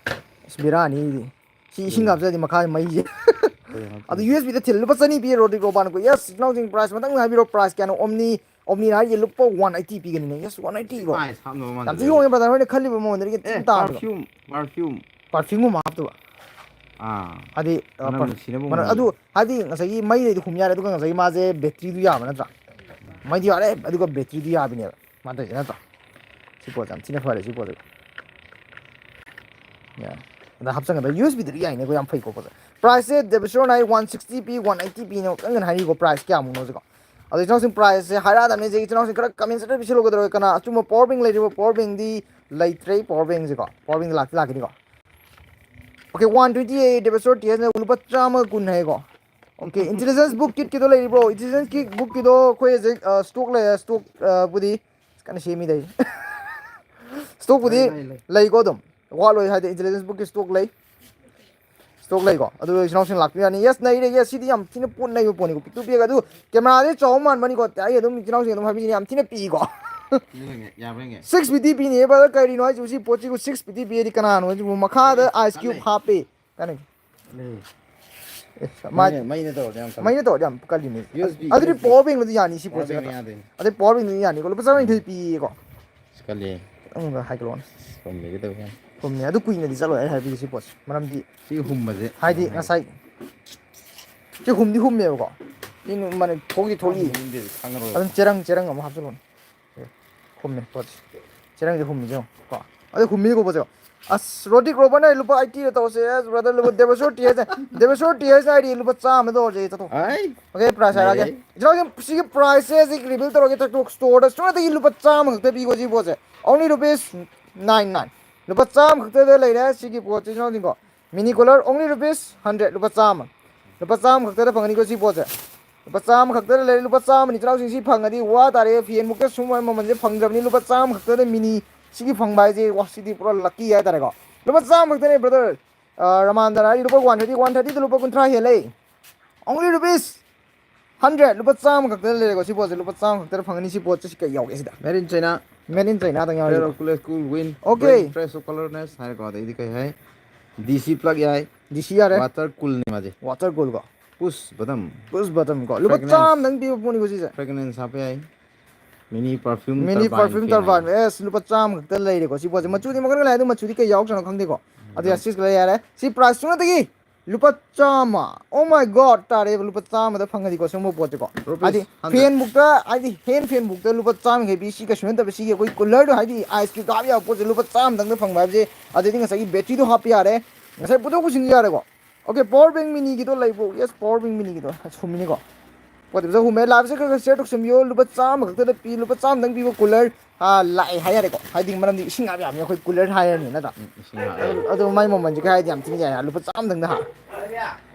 ꯑꯁ, ꯕꯦꯔꯥꯅꯤ ꯑꯗꯨꯗꯤ꯫ ꯁꯤ ꯏꯁꯤꯡ ꯀꯩꯅꯣ? ꯍꯥꯞꯆꯜꯂꯗꯤ ꯃꯈꯥ ꯃꯩꯁꯦ꯫ ꯀꯩꯅꯣ ꯑꯗꯨ ꯍꯥꯞꯇꯣꯏꯁꯦ? ꯌꯨ ꯑꯦꯁ ꯕꯤꯗ ꯊꯤꯜꯂꯦ, ꯂꯨꯄꯥ ꯆꯅꯤ ꯄꯤꯌꯦ, ꯔꯣꯗ꯭ꯔꯤꯒꯣ ꯕꯥꯟꯀꯣ꯫ ꯌꯦꯁ, ꯏꯅꯥꯎꯁꯤꯡ, ꯄ꯭ꯔꯥꯏꯁ ꯃꯊꯪ ꯍꯥꯏꯕꯤꯔꯣ, ꯄ꯭ꯔꯥꯏꯁ ꯀꯌꯥꯅꯣ? ꯑꯣꯝꯅꯤ, ꯑꯣꯝꯅꯤ ꯍꯥꯏꯔꯤꯁꯦ ꯂꯨꯄꯥ ꯋꯥꯟ ꯑꯩꯠꯇꯤ ꯄꯤꯒꯅꯤꯅꯦ꯫ ꯌꯦꯁ, ꯋꯥꯟ ꯑꯩꯠꯇꯤ ꯀꯣ꯫ ꯑꯥꯏꯁ ꯍꯥꯞꯅꯕ ꯌꯥꯝ ꯊꯤ ꯃꯥꯟꯁꯤꯜꯂꯛꯑꯦ꯫ ꯍꯣꯡꯉꯦ, ꯕ꯭ꯔꯗꯔ, ꯍꯣꯏꯅ ꯈꯜꯂꯤꯕ ꯃꯃꯜꯗꯒꯤ ꯊꯤ ꯑꯦ, ꯇꯥꯡꯉꯦꯕ꯫ Perfume, perfume꯫ ꯄꯥꯔꯐ꯭ꯌꯨꯝꯒꯨꯝꯕ ꯍꯥꯞꯇꯕ꯫ ꯑꯥ꯫ ꯍꯥꯏꯗꯤ, ꯑ, ꯃꯅꯝ ꯄꯔ-, ꯅꯨꯡꯁꯤꯅꯕ ꯃꯅꯝ, ꯉꯝꯃꯤ꯫ ꯑꯗꯨ, ꯍꯥꯏꯗꯤ, ꯉꯁꯥꯏꯒꯤ ꯃꯩꯗꯩꯗꯤ ꯍꯨꯝ ꯌꯥꯔꯦ, ꯑꯗꯨꯒ ꯉꯁꯥꯏꯒꯤ ꯃꯥꯁꯦ ꯕꯦꯇ꯭ꯔꯤꯗꯨ ꯌꯥꯕ ꯅꯠꯇ꯭ꯔꯥ? ꯃꯩꯗꯤ ꯌꯥꯔꯦ, ꯑꯗꯨꯒ ꯕꯦꯇ꯭ꯔꯤꯗꯨ ꯌꯥꯕꯤꯅꯦꯕ ꯃꯥꯅ ꯇꯧꯔꯤꯁꯦ, ꯅꯠꯇ꯭ꯔꯥ? ꯁꯤ ꯄꯣꯠꯁꯦ ꯌꯥꯝ ꯊꯤꯅ ꯐꯔꯦ, ꯁꯤ ꯄꯣꯠꯁꯦ꯫ ꯌꯥ-, ꯑꯗ ꯍꯥꯞꯆꯟꯒꯗꯕ ꯌꯨ ꯑꯦꯁ ꯕꯤꯗꯗꯤ ꯌꯥꯏꯅꯦꯀꯣ, ꯌꯥꯝ ꯐꯩꯀꯣ ꯄꯣꯠꯁꯦ꯫ ꯄ꯭ꯔꯥꯏꯁꯁꯦ ꯗꯦꯕꯦꯁꯣꯔꯅ ꯍꯥꯏ ꯋꯥꯟ ꯁꯤꯛꯁꯇꯤ ꯄꯤ, ꯋꯥꯟ ꯑꯩꯠꯇꯤ ꯄꯤꯅꯦ, ꯀꯟꯅ ꯍꯥꯏꯔꯤꯀꯣ, ꯄ꯭ꯔꯥꯏꯁ ꯀꯌꯥꯃꯨꯛꯅꯣ ꯍꯧꯖꯤꯛꯀꯣ꯫ ꯑꯗꯣ ꯏꯆꯤꯟ ꯏꯅꯥꯎꯁꯤꯡ, ꯄ꯭ꯔꯥꯏꯁꯁꯦ ꯍꯥꯏꯔꯛꯑꯗꯕꯅꯤ, ꯏꯆꯤꯟ ꯏꯅꯥꯎꯁꯤꯡ ꯈꯔ ꯀꯃꯦꯟ ꯁꯦꯛꯁꯟꯗ ꯄꯤꯁꯤꯜꯂꯨꯒꯗꯧꯔꯦ, ꯀꯅꯥ ꯑꯆꯨꯝꯕ ꯄꯋꯥꯔ ꯕꯦꯡ ꯂꯩꯔꯤꯕ, ꯄꯋꯥꯔ ꯕꯦꯡꯗꯤ ꯂꯩꯇ꯭ꯔꯦ, ꯄꯋꯥꯔ ꯕꯦꯡꯁꯦꯀꯣ, ꯄꯋꯥꯔ ꯕꯦꯡꯗꯤ ꯂꯥꯛꯇꯤ ꯂꯥꯛꯀꯅꯤꯀꯣ꯫ Okay, one twenty eight Debeswor T ꯑꯦꯁꯅ ꯂꯨꯄꯥ ꯆꯥꯝꯃꯒ ꯀꯨꯟ ꯍꯥꯏꯀꯣ꯫ ꯑꯣꯀꯦ, ꯏꯟꯇꯦꯂꯤꯖꯦꯟꯁ ꯕꯨꯛ ꯀꯤꯠꯀꯤꯗꯣ ꯂꯩꯔꯤꯕ꯭ꯔꯣ? ꯏꯟꯇꯦꯂꯤꯖꯦꯟꯁ ꯀꯤ ꯕꯨꯛꯀꯤꯗꯣ ꯑꯩꯈꯣꯏ ꯍꯧꯖꯤꯛ, ꯑ, ꯁ꯭ꯇꯣꯛ ꯂꯩ, ꯁ꯭ꯇꯣꯛ, ꯑ, ꯕꯨꯗꯤ ꯀꯟꯅ ꯁꯦꯝꯃꯤ ꯂꯩ꯫ ꯁ꯭ꯇꯣꯛꯄꯨꯗꯤ ꯂꯩ, ꯂꯩ, ꯂꯩ꯫ ꯂꯩꯀꯣ ꯑꯗꯨꯝ꯫ ꯋꯥꯠꯂꯣꯏ ꯍꯥꯏꯗꯤ ꯏꯟꯇꯦꯂꯤꯖꯦꯟꯁ ꯕꯨꯛꯀꯤ ꯁ꯭ꯇꯣꯛ ꯂꯩ꯫ ꯁ꯭ꯇꯣꯛ ꯂꯩꯀꯣ꯫ ꯑꯗꯨ ꯏꯆꯤꯟ ꯏꯅꯥꯎꯁꯤꯡ ꯂꯥꯛꯄꯤꯌꯨ ꯌꯥꯅꯤ꯫ ꯌꯦꯁ, ꯅꯩꯔꯦ꯫ ꯌꯦꯁ, ꯁꯤꯗꯤ ꯌꯥꯝ ꯊꯤꯅ ꯄꯣꯠ ꯅꯩꯕ ꯄꯣꯠꯅꯤꯀꯣ꯫ ꯄꯤꯛꯇꯨ ꯄꯤꯛꯑꯒ꯫ ꯑꯗꯨ ꯀꯦꯃꯦꯔꯥꯗꯤ ꯆꯥꯎꯕ ꯃꯥꯟꯕꯅꯤꯀꯣ꯫ ꯑꯩ ꯑꯗꯨꯝ ꯏꯆꯤꯟ ꯏꯅꯥꯎꯁꯤꯡ ꯑꯗꯨꯝ ꯍꯥꯏꯕꯤꯁꯤꯅꯤ, ꯌꯥꯝ ꯊꯤꯅ ꯄꯤꯛꯏꯀꯣ꯫ ꯌꯥꯕ꯭ꯔꯥ ꯌꯦꯡꯒꯦ? ꯌꯥꯕ꯭ꯔꯥ ꯌꯦꯡꯒꯦ? ꯁꯤꯛꯁ ꯐꯤꯐꯇꯤ ꯄꯤꯅꯦ, ꯕ꯭ꯔꯗꯔ, ꯀꯔꯤꯅꯣ ꯍꯥꯏꯁꯤꯕꯨ? ꯁꯤ ꯄꯣꯠꯁꯤꯕꯨ ꯁꯤꯛꯁ ꯐꯤꯐꯇꯤ ꯄꯤꯔꯗꯤ ꯀꯅꯥꯅꯣ ꯍꯥꯏꯁꯤꯕꯨ? ꯃꯈꯥꯗ ꯀꯜꯂꯦ, ꯑꯥꯏꯁ ꯀ꯭ꯌꯨꯕ ꯀꯜꯂꯦ꯫ ꯍꯥꯞꯄꯦ꯫ ꯀꯥꯟꯅꯩ꯫ ꯂꯩ꯫ ꯑꯦ, ꯃꯥ-, ꯃꯩꯅ, ꯃꯩꯅ ꯇꯧꯔꯗꯤ ꯌꯥꯝ ꯀꯜꯂꯤ꯫ ꯃꯩꯅ ꯇꯧꯔꯗꯤ ꯌꯥꯝ ꯀꯜꯂꯤꯅꯦ꯫ ꯌꯨ ꯑꯦꯁ ꯕꯤ ꯑꯗꯨꯗꯤ ꯌꯨ ꯑꯦꯁ ꯕꯤ꯫ ꯄꯋꯥꯔ ꯕꯦꯡꯗꯨꯗꯤ ꯌꯥꯅꯤ, ꯁꯤ ꯄꯣꯠꯁꯦ ꯄꯋꯥꯔ ꯕꯦꯡ ꯅꯠꯇ꯭ꯔꯥ? ꯌꯥꯗꯣꯏꯅꯤ꯫ ꯑꯗꯩ ꯄꯋꯥꯔ ꯕꯦꯡꯗꯨꯗꯤ ꯌꯥꯅꯤꯀꯣ꯫ ꯂꯨꯄꯥ ꯆꯥꯝꯃ ꯌꯥꯡꯈꯩ ꯎꯝ꯫ ꯄꯤꯌꯦꯀꯣ꯫ ꯑꯁ, ꯀꯜꯂꯤ꯫ ꯈꯤꯇꯪ ꯑꯃꯨꯛ ꯍꯥꯏꯒꯠꯂꯛꯑꯣꯅꯦ꯫ ꯄꯨꯝꯃꯤꯒꯦ ꯇꯧꯋꯦ꯫ ꯄꯨꯝꯃꯤ꯫ ꯑꯗꯨ ꯀꯨꯏꯅꯗꯤ ꯆꯠꯂꯣꯏ, ꯑꯩ ꯍꯥꯏꯕꯤꯒꯦ ꯁꯤ ꯄꯣꯠꯁꯦ꯫ ꯃꯔꯝꯗꯤ ꯁꯤ ꯍꯨꯝꯕꯁꯦ ꯍꯥꯏꯗꯤ ꯀꯩꯅꯣ ꯍꯥꯏ-, ꯉꯁꯥꯏ ꯁꯤ ꯍꯨꯝꯗꯤ ꯍꯨꯝꯃꯦꯕꯀꯣ꯫ ꯁꯤ ꯅꯨ-, ꯃꯥꯅꯦ, ꯊꯣꯛꯇꯤ ꯊꯣꯛꯏ꯫ ꯍꯨꯝꯗꯦꯗꯤ ꯈꯪꯉꯔꯣꯏ꯫ ꯑꯗꯨꯝ ꯆꯦꯔꯪ, ꯆꯦꯔꯪ ꯑꯃ ꯍꯥꯞꯆꯤꯜꯂꯣꯅꯦ꯫ ꯍꯨꯝꯃꯦ ꯄꯣꯠꯁꯦ꯫ ꯆꯦꯔꯪꯁꯦ ꯍꯨꯝꯃꯤꯁꯦ ꯌꯦꯡꯉꯣ ꯀꯣ꯫ ꯑꯗꯨ ꯍꯨꯝꯃꯤꯀꯣ ꯄꯣꯠꯁꯦ꯫ ꯑꯁ, ꯔꯣꯗꯤꯛ ꯔꯣꯕꯟ ꯍꯥꯏ ꯂꯨꯄꯥ ꯑꯩꯠꯇꯤꯗ ꯇꯧꯔꯁꯦ꯫ ꯑꯁ, ꯕ꯭ꯔꯗꯔ, ꯂꯨꯄꯥ ꯗꯦꯕꯦꯁꯣꯔ ꯇꯤ ꯑꯦꯁ ꯍꯥꯏ-, ꯗꯦꯕꯦꯁꯣꯔ ꯇꯤ ꯑꯦꯁ ꯍꯥꯏꯗꯤ ꯂꯨꯄꯥ ꯆꯥꯝꯃ ꯇꯧꯔꯁꯦ꯫ ꯆꯠꯊꯣꯛ꯫ ꯑꯩ ꯑꯣꯀꯦ, ꯄ꯭ꯔꯥꯏꯁ ꯍꯥꯏꯔꯛꯑꯒꯦ꯫ ꯂꯩꯌꯦ꯫ ꯏꯆꯤꯟ ꯏꯅꯥꯎꯁꯤꯡ, ꯁꯤꯒꯤ ꯄ꯭ꯔꯥꯏꯁꯁꯦ ꯍꯧꯖꯤꯛ ꯔꯤꯚꯤꯜ ꯇꯧꯔꯒꯦ꯫ ꯇꯦꯛꯇꯣꯛ ꯁ꯭ꯇꯣꯔꯗ ꯁꯨꯞꯅꯇꯒꯤ ꯂꯨꯄꯥ ꯆꯥꯝꯃ ꯈꯛꯇ ꯄꯤꯀꯣ ꯁꯤ ꯄꯣꯠꯁꯦ꯫ Only rupees nine nine꯫ ꯂꯨꯄꯥ ꯆꯥꯝꯃ ꯈꯛꯇꯗ ꯂꯩꯔꯦ ꯁꯤꯒꯤ ꯄꯣꯠꯁꯦ, ꯏꯆꯤꯟ ꯏꯅꯥꯎꯁꯤꯡꯀꯣ꯫ Mini cooler only rupees hundred, ꯂꯨꯄꯥ ꯆꯥꯝꯃ꯫ ꯂꯨꯄꯥ ꯆꯥꯝꯃ ꯈꯛꯇꯗ ꯐꯪꯒꯅꯤꯀꯣ ꯁꯤ ꯄꯣꯠꯁꯦ꯫ ꯂꯨꯄꯥ ꯆꯥꯝꯃ ꯈꯛꯇꯗ ꯂꯩꯔꯦ, ꯂꯨꯄꯥ ꯆꯥꯝꯃꯅꯤ꯫ ꯏꯆꯤꯟ ꯏꯅꯥꯎꯁꯤꯡ, ꯁꯤ ꯐꯪꯉꯗꯤ ꯋꯥ ꯇꯥꯔꯦ, ꯐꯦꯟ ꯃꯨꯛꯇ ꯁꯨꯝꯕ ꯃꯃꯜꯁꯦ ꯐꯪꯗ꯭ꯔꯕꯅꯤ꯫ ꯂꯨꯄꯥ ꯆꯥꯝꯃ ꯈꯛꯇꯗ mini ꯁꯤꯒꯤ ꯐꯪꯕ ꯍꯥꯏꯁꯦ, ꯋꯥ, ꯁꯤꯗꯤ ꯄꯨꯔꯥ lucky ꯍꯥꯏꯇꯥꯔꯦꯀꯣ꯫ ꯂꯨꯄꯥ ꯆꯥꯝꯃ ꯈꯛꯇꯅꯦ, ꯕ꯭ꯔꯗꯔ꯫ ꯑ, ꯔꯃꯥꯟꯗꯅ ꯍꯥꯏꯗꯤ ꯂꯨꯄꯥ one thirty, one thirtyꯗ ꯂꯨꯄꯥ ꯀꯨꯟꯊ꯭ꯔꯥ ꯍꯦꯜꯂꯦ꯫ Only rupees hundred, ꯂꯨꯄꯥ ꯆꯥꯝꯃ ꯈꯛꯇꯗ ꯂꯩꯔꯦꯀꯣ ꯁꯤ ꯄꯣꯠꯁꯦ, ꯂꯨꯄꯥ ꯆꯥꯝꯃ ꯈꯛꯇꯗ ꯐꯪꯒꯅꯤ ꯁꯤ ꯄꯣꯠꯁꯦ꯫ ꯁꯤ ꯀꯩ ꯌꯥꯎꯒꯦ ꯁꯤꯗ? Made in China꯫ Made in Chinaꯗꯪ ꯌꯥꯎꯔꯤꯕ꯫ Clear, cool, cool, wind, okay, brake, fresh, coolness ꯍꯥꯏꯔꯦꯀꯣ꯫ ꯑꯗꯩꯗꯤ ꯀꯩ ꯍꯥꯏ? D C plug ꯌꯥꯏ꯫ D C ꯌꯥꯔꯦ꯫ Water coolꯅꯤ ꯃꯥꯁꯦ꯫ Water cool ꯀꯣ꯫ Push button꯫ Push button ꯀꯣ꯫ ꯂꯨꯄꯥ fragrance, ꯆꯥꯝꯃꯗꯪ ꯄꯤꯕ ꯄꯣꯠꯅꯤꯀꯣ ꯁꯤꯁꯦ꯫ Fragrance ꯍꯥꯞꯄ ꯌꯥꯏ꯫ Mini perfume, mini turban perfume ꯐꯦꯟ ꯍꯥꯏ꯫ Turban꯫ ꯑꯦꯁ, ꯂꯨꯄꯥ ꯆꯥꯝꯃ ꯈꯛꯇ ꯂꯩꯔꯦꯀꯣ ꯁꯤ ꯄꯣꯠꯁꯦ꯫ ꯃꯆꯨꯗꯤ ꯃꯈꯜ ꯈꯔ ꯂꯩ, ꯑꯗꯨ ꯃꯆꯨꯗꯤ ꯀꯩ ꯌꯥꯎꯗ꯭ꯔꯅꯣ ꯈꯪꯗꯦꯀꯣ꯫ ꯑꯗꯨ ꯎꯝ꯫ ꯑꯁꯤꯁ ꯀꯂꯔ ꯌꯥꯔꯦ꯫ ꯁꯤ ꯄ꯭ꯔꯥꯏꯁ ꯁꯨꯞꯅꯇꯒꯤ ꯂꯨꯄꯥ ꯆꯥꯝꯃ꯫ Oh my God, ꯇꯥꯔꯦꯕ, ꯂꯨꯄꯥ ꯆꯥꯝꯃꯗ ꯐꯪꯉꯗꯤꯀꯣ ꯁꯤꯒꯨꯝꯕ ꯄꯣꯠꯁꯦꯀꯣ꯫ Rupees ꯍꯥꯏꯗꯤ hundred꯫ Fan ꯕꯨꯛꯇ, ꯍꯥꯏꯗꯤ ꯍꯦꯟ ꯐꯦꯟ ꯕꯨꯛꯇ ꯂꯨꯄꯥ ꯆꯥꯝꯃ ꯌꯥꯡꯈꯩ ꯄꯤ꯫ ꯁꯤ ꯀꯩꯁꯨ ꯅꯠꯇꯕ, ꯁꯤꯒꯤ ꯑꯩꯈꯣꯏ coolerꯗꯣ, ꯍꯥꯏꯗꯤ ice cube ꯍꯥꯞ ꯌꯥꯕ ꯄꯣꯠꯁꯦ ꯂꯨꯄꯥ ꯆꯥꯝꯃꯗꯪꯗ ꯐꯪꯕ ꯍꯥꯏꯕꯁꯦ꯫ ꯑꯗꯩꯗꯤ ꯉꯁꯥꯏꯒꯤ batteryꯗꯣ ꯍꯥꯞꯄ ꯌꯥꯔꯦ, ꯉꯁꯥꯏ ꯄꯨꯊꯣꯛ ꯄꯨꯁꯤꯟꯁꯨ ꯌꯥꯔꯦꯀꯣ꯫ Okay, power bank miniꯒꯤꯗꯣ ꯂꯩꯕ꯭ꯔꯣ? Yes, power bank miniꯒꯤꯗꯣ ꯁꯨꯝꯃꯤꯅꯤꯀꯣ꯫ ꯄꯣꯠꯇꯤ ꯐꯖꯅ ꯍꯨꯝꯃꯦ꯫ ꯂꯥꯏꯐꯁꯦ ꯈꯔ ꯈꯔ share ꯇꯧꯁꯟꯕꯤꯌꯣ꯫ ꯂꯨꯄꯥ ꯆꯥꯝꯃ ꯈꯛꯇꯗ ꯄꯤ, ꯂꯨꯄꯥ ꯆꯥꯝꯃꯗꯪ ꯄꯤꯕ cooler, ꯑꯥ, ꯂꯥꯛꯑꯦ ꯍꯥꯏ ꯌꯥꯔꯦꯀꯣ꯫ ꯍꯥꯏꯗꯤ ꯃꯔꯝꯗꯤ ꯏꯁꯤꯡ ꯍꯥꯞ ꯌꯥꯝꯃꯤ, ꯑꯩꯈꯣꯏ cooler ꯍꯥꯏꯔꯅꯤ ꯅꯠꯇ꯭ꯔꯥ? ꯎꯝ, ꯏꯁꯤꯡ ꯍꯥꯞ ꯑꯗꯨ, ꯌꯥꯝꯃꯤ꯫ ꯑꯗꯨ ꯃꯥꯏ ꯃꯃꯜꯁꯦ ꯀꯩ ꯍꯥꯏꯗꯤ ꯌꯥꯝ ꯊꯤꯅ ꯌꯥꯏ, ꯂꯨꯄꯥ ꯆꯥꯝꯃꯗꯪꯗ ꯍꯥ꯫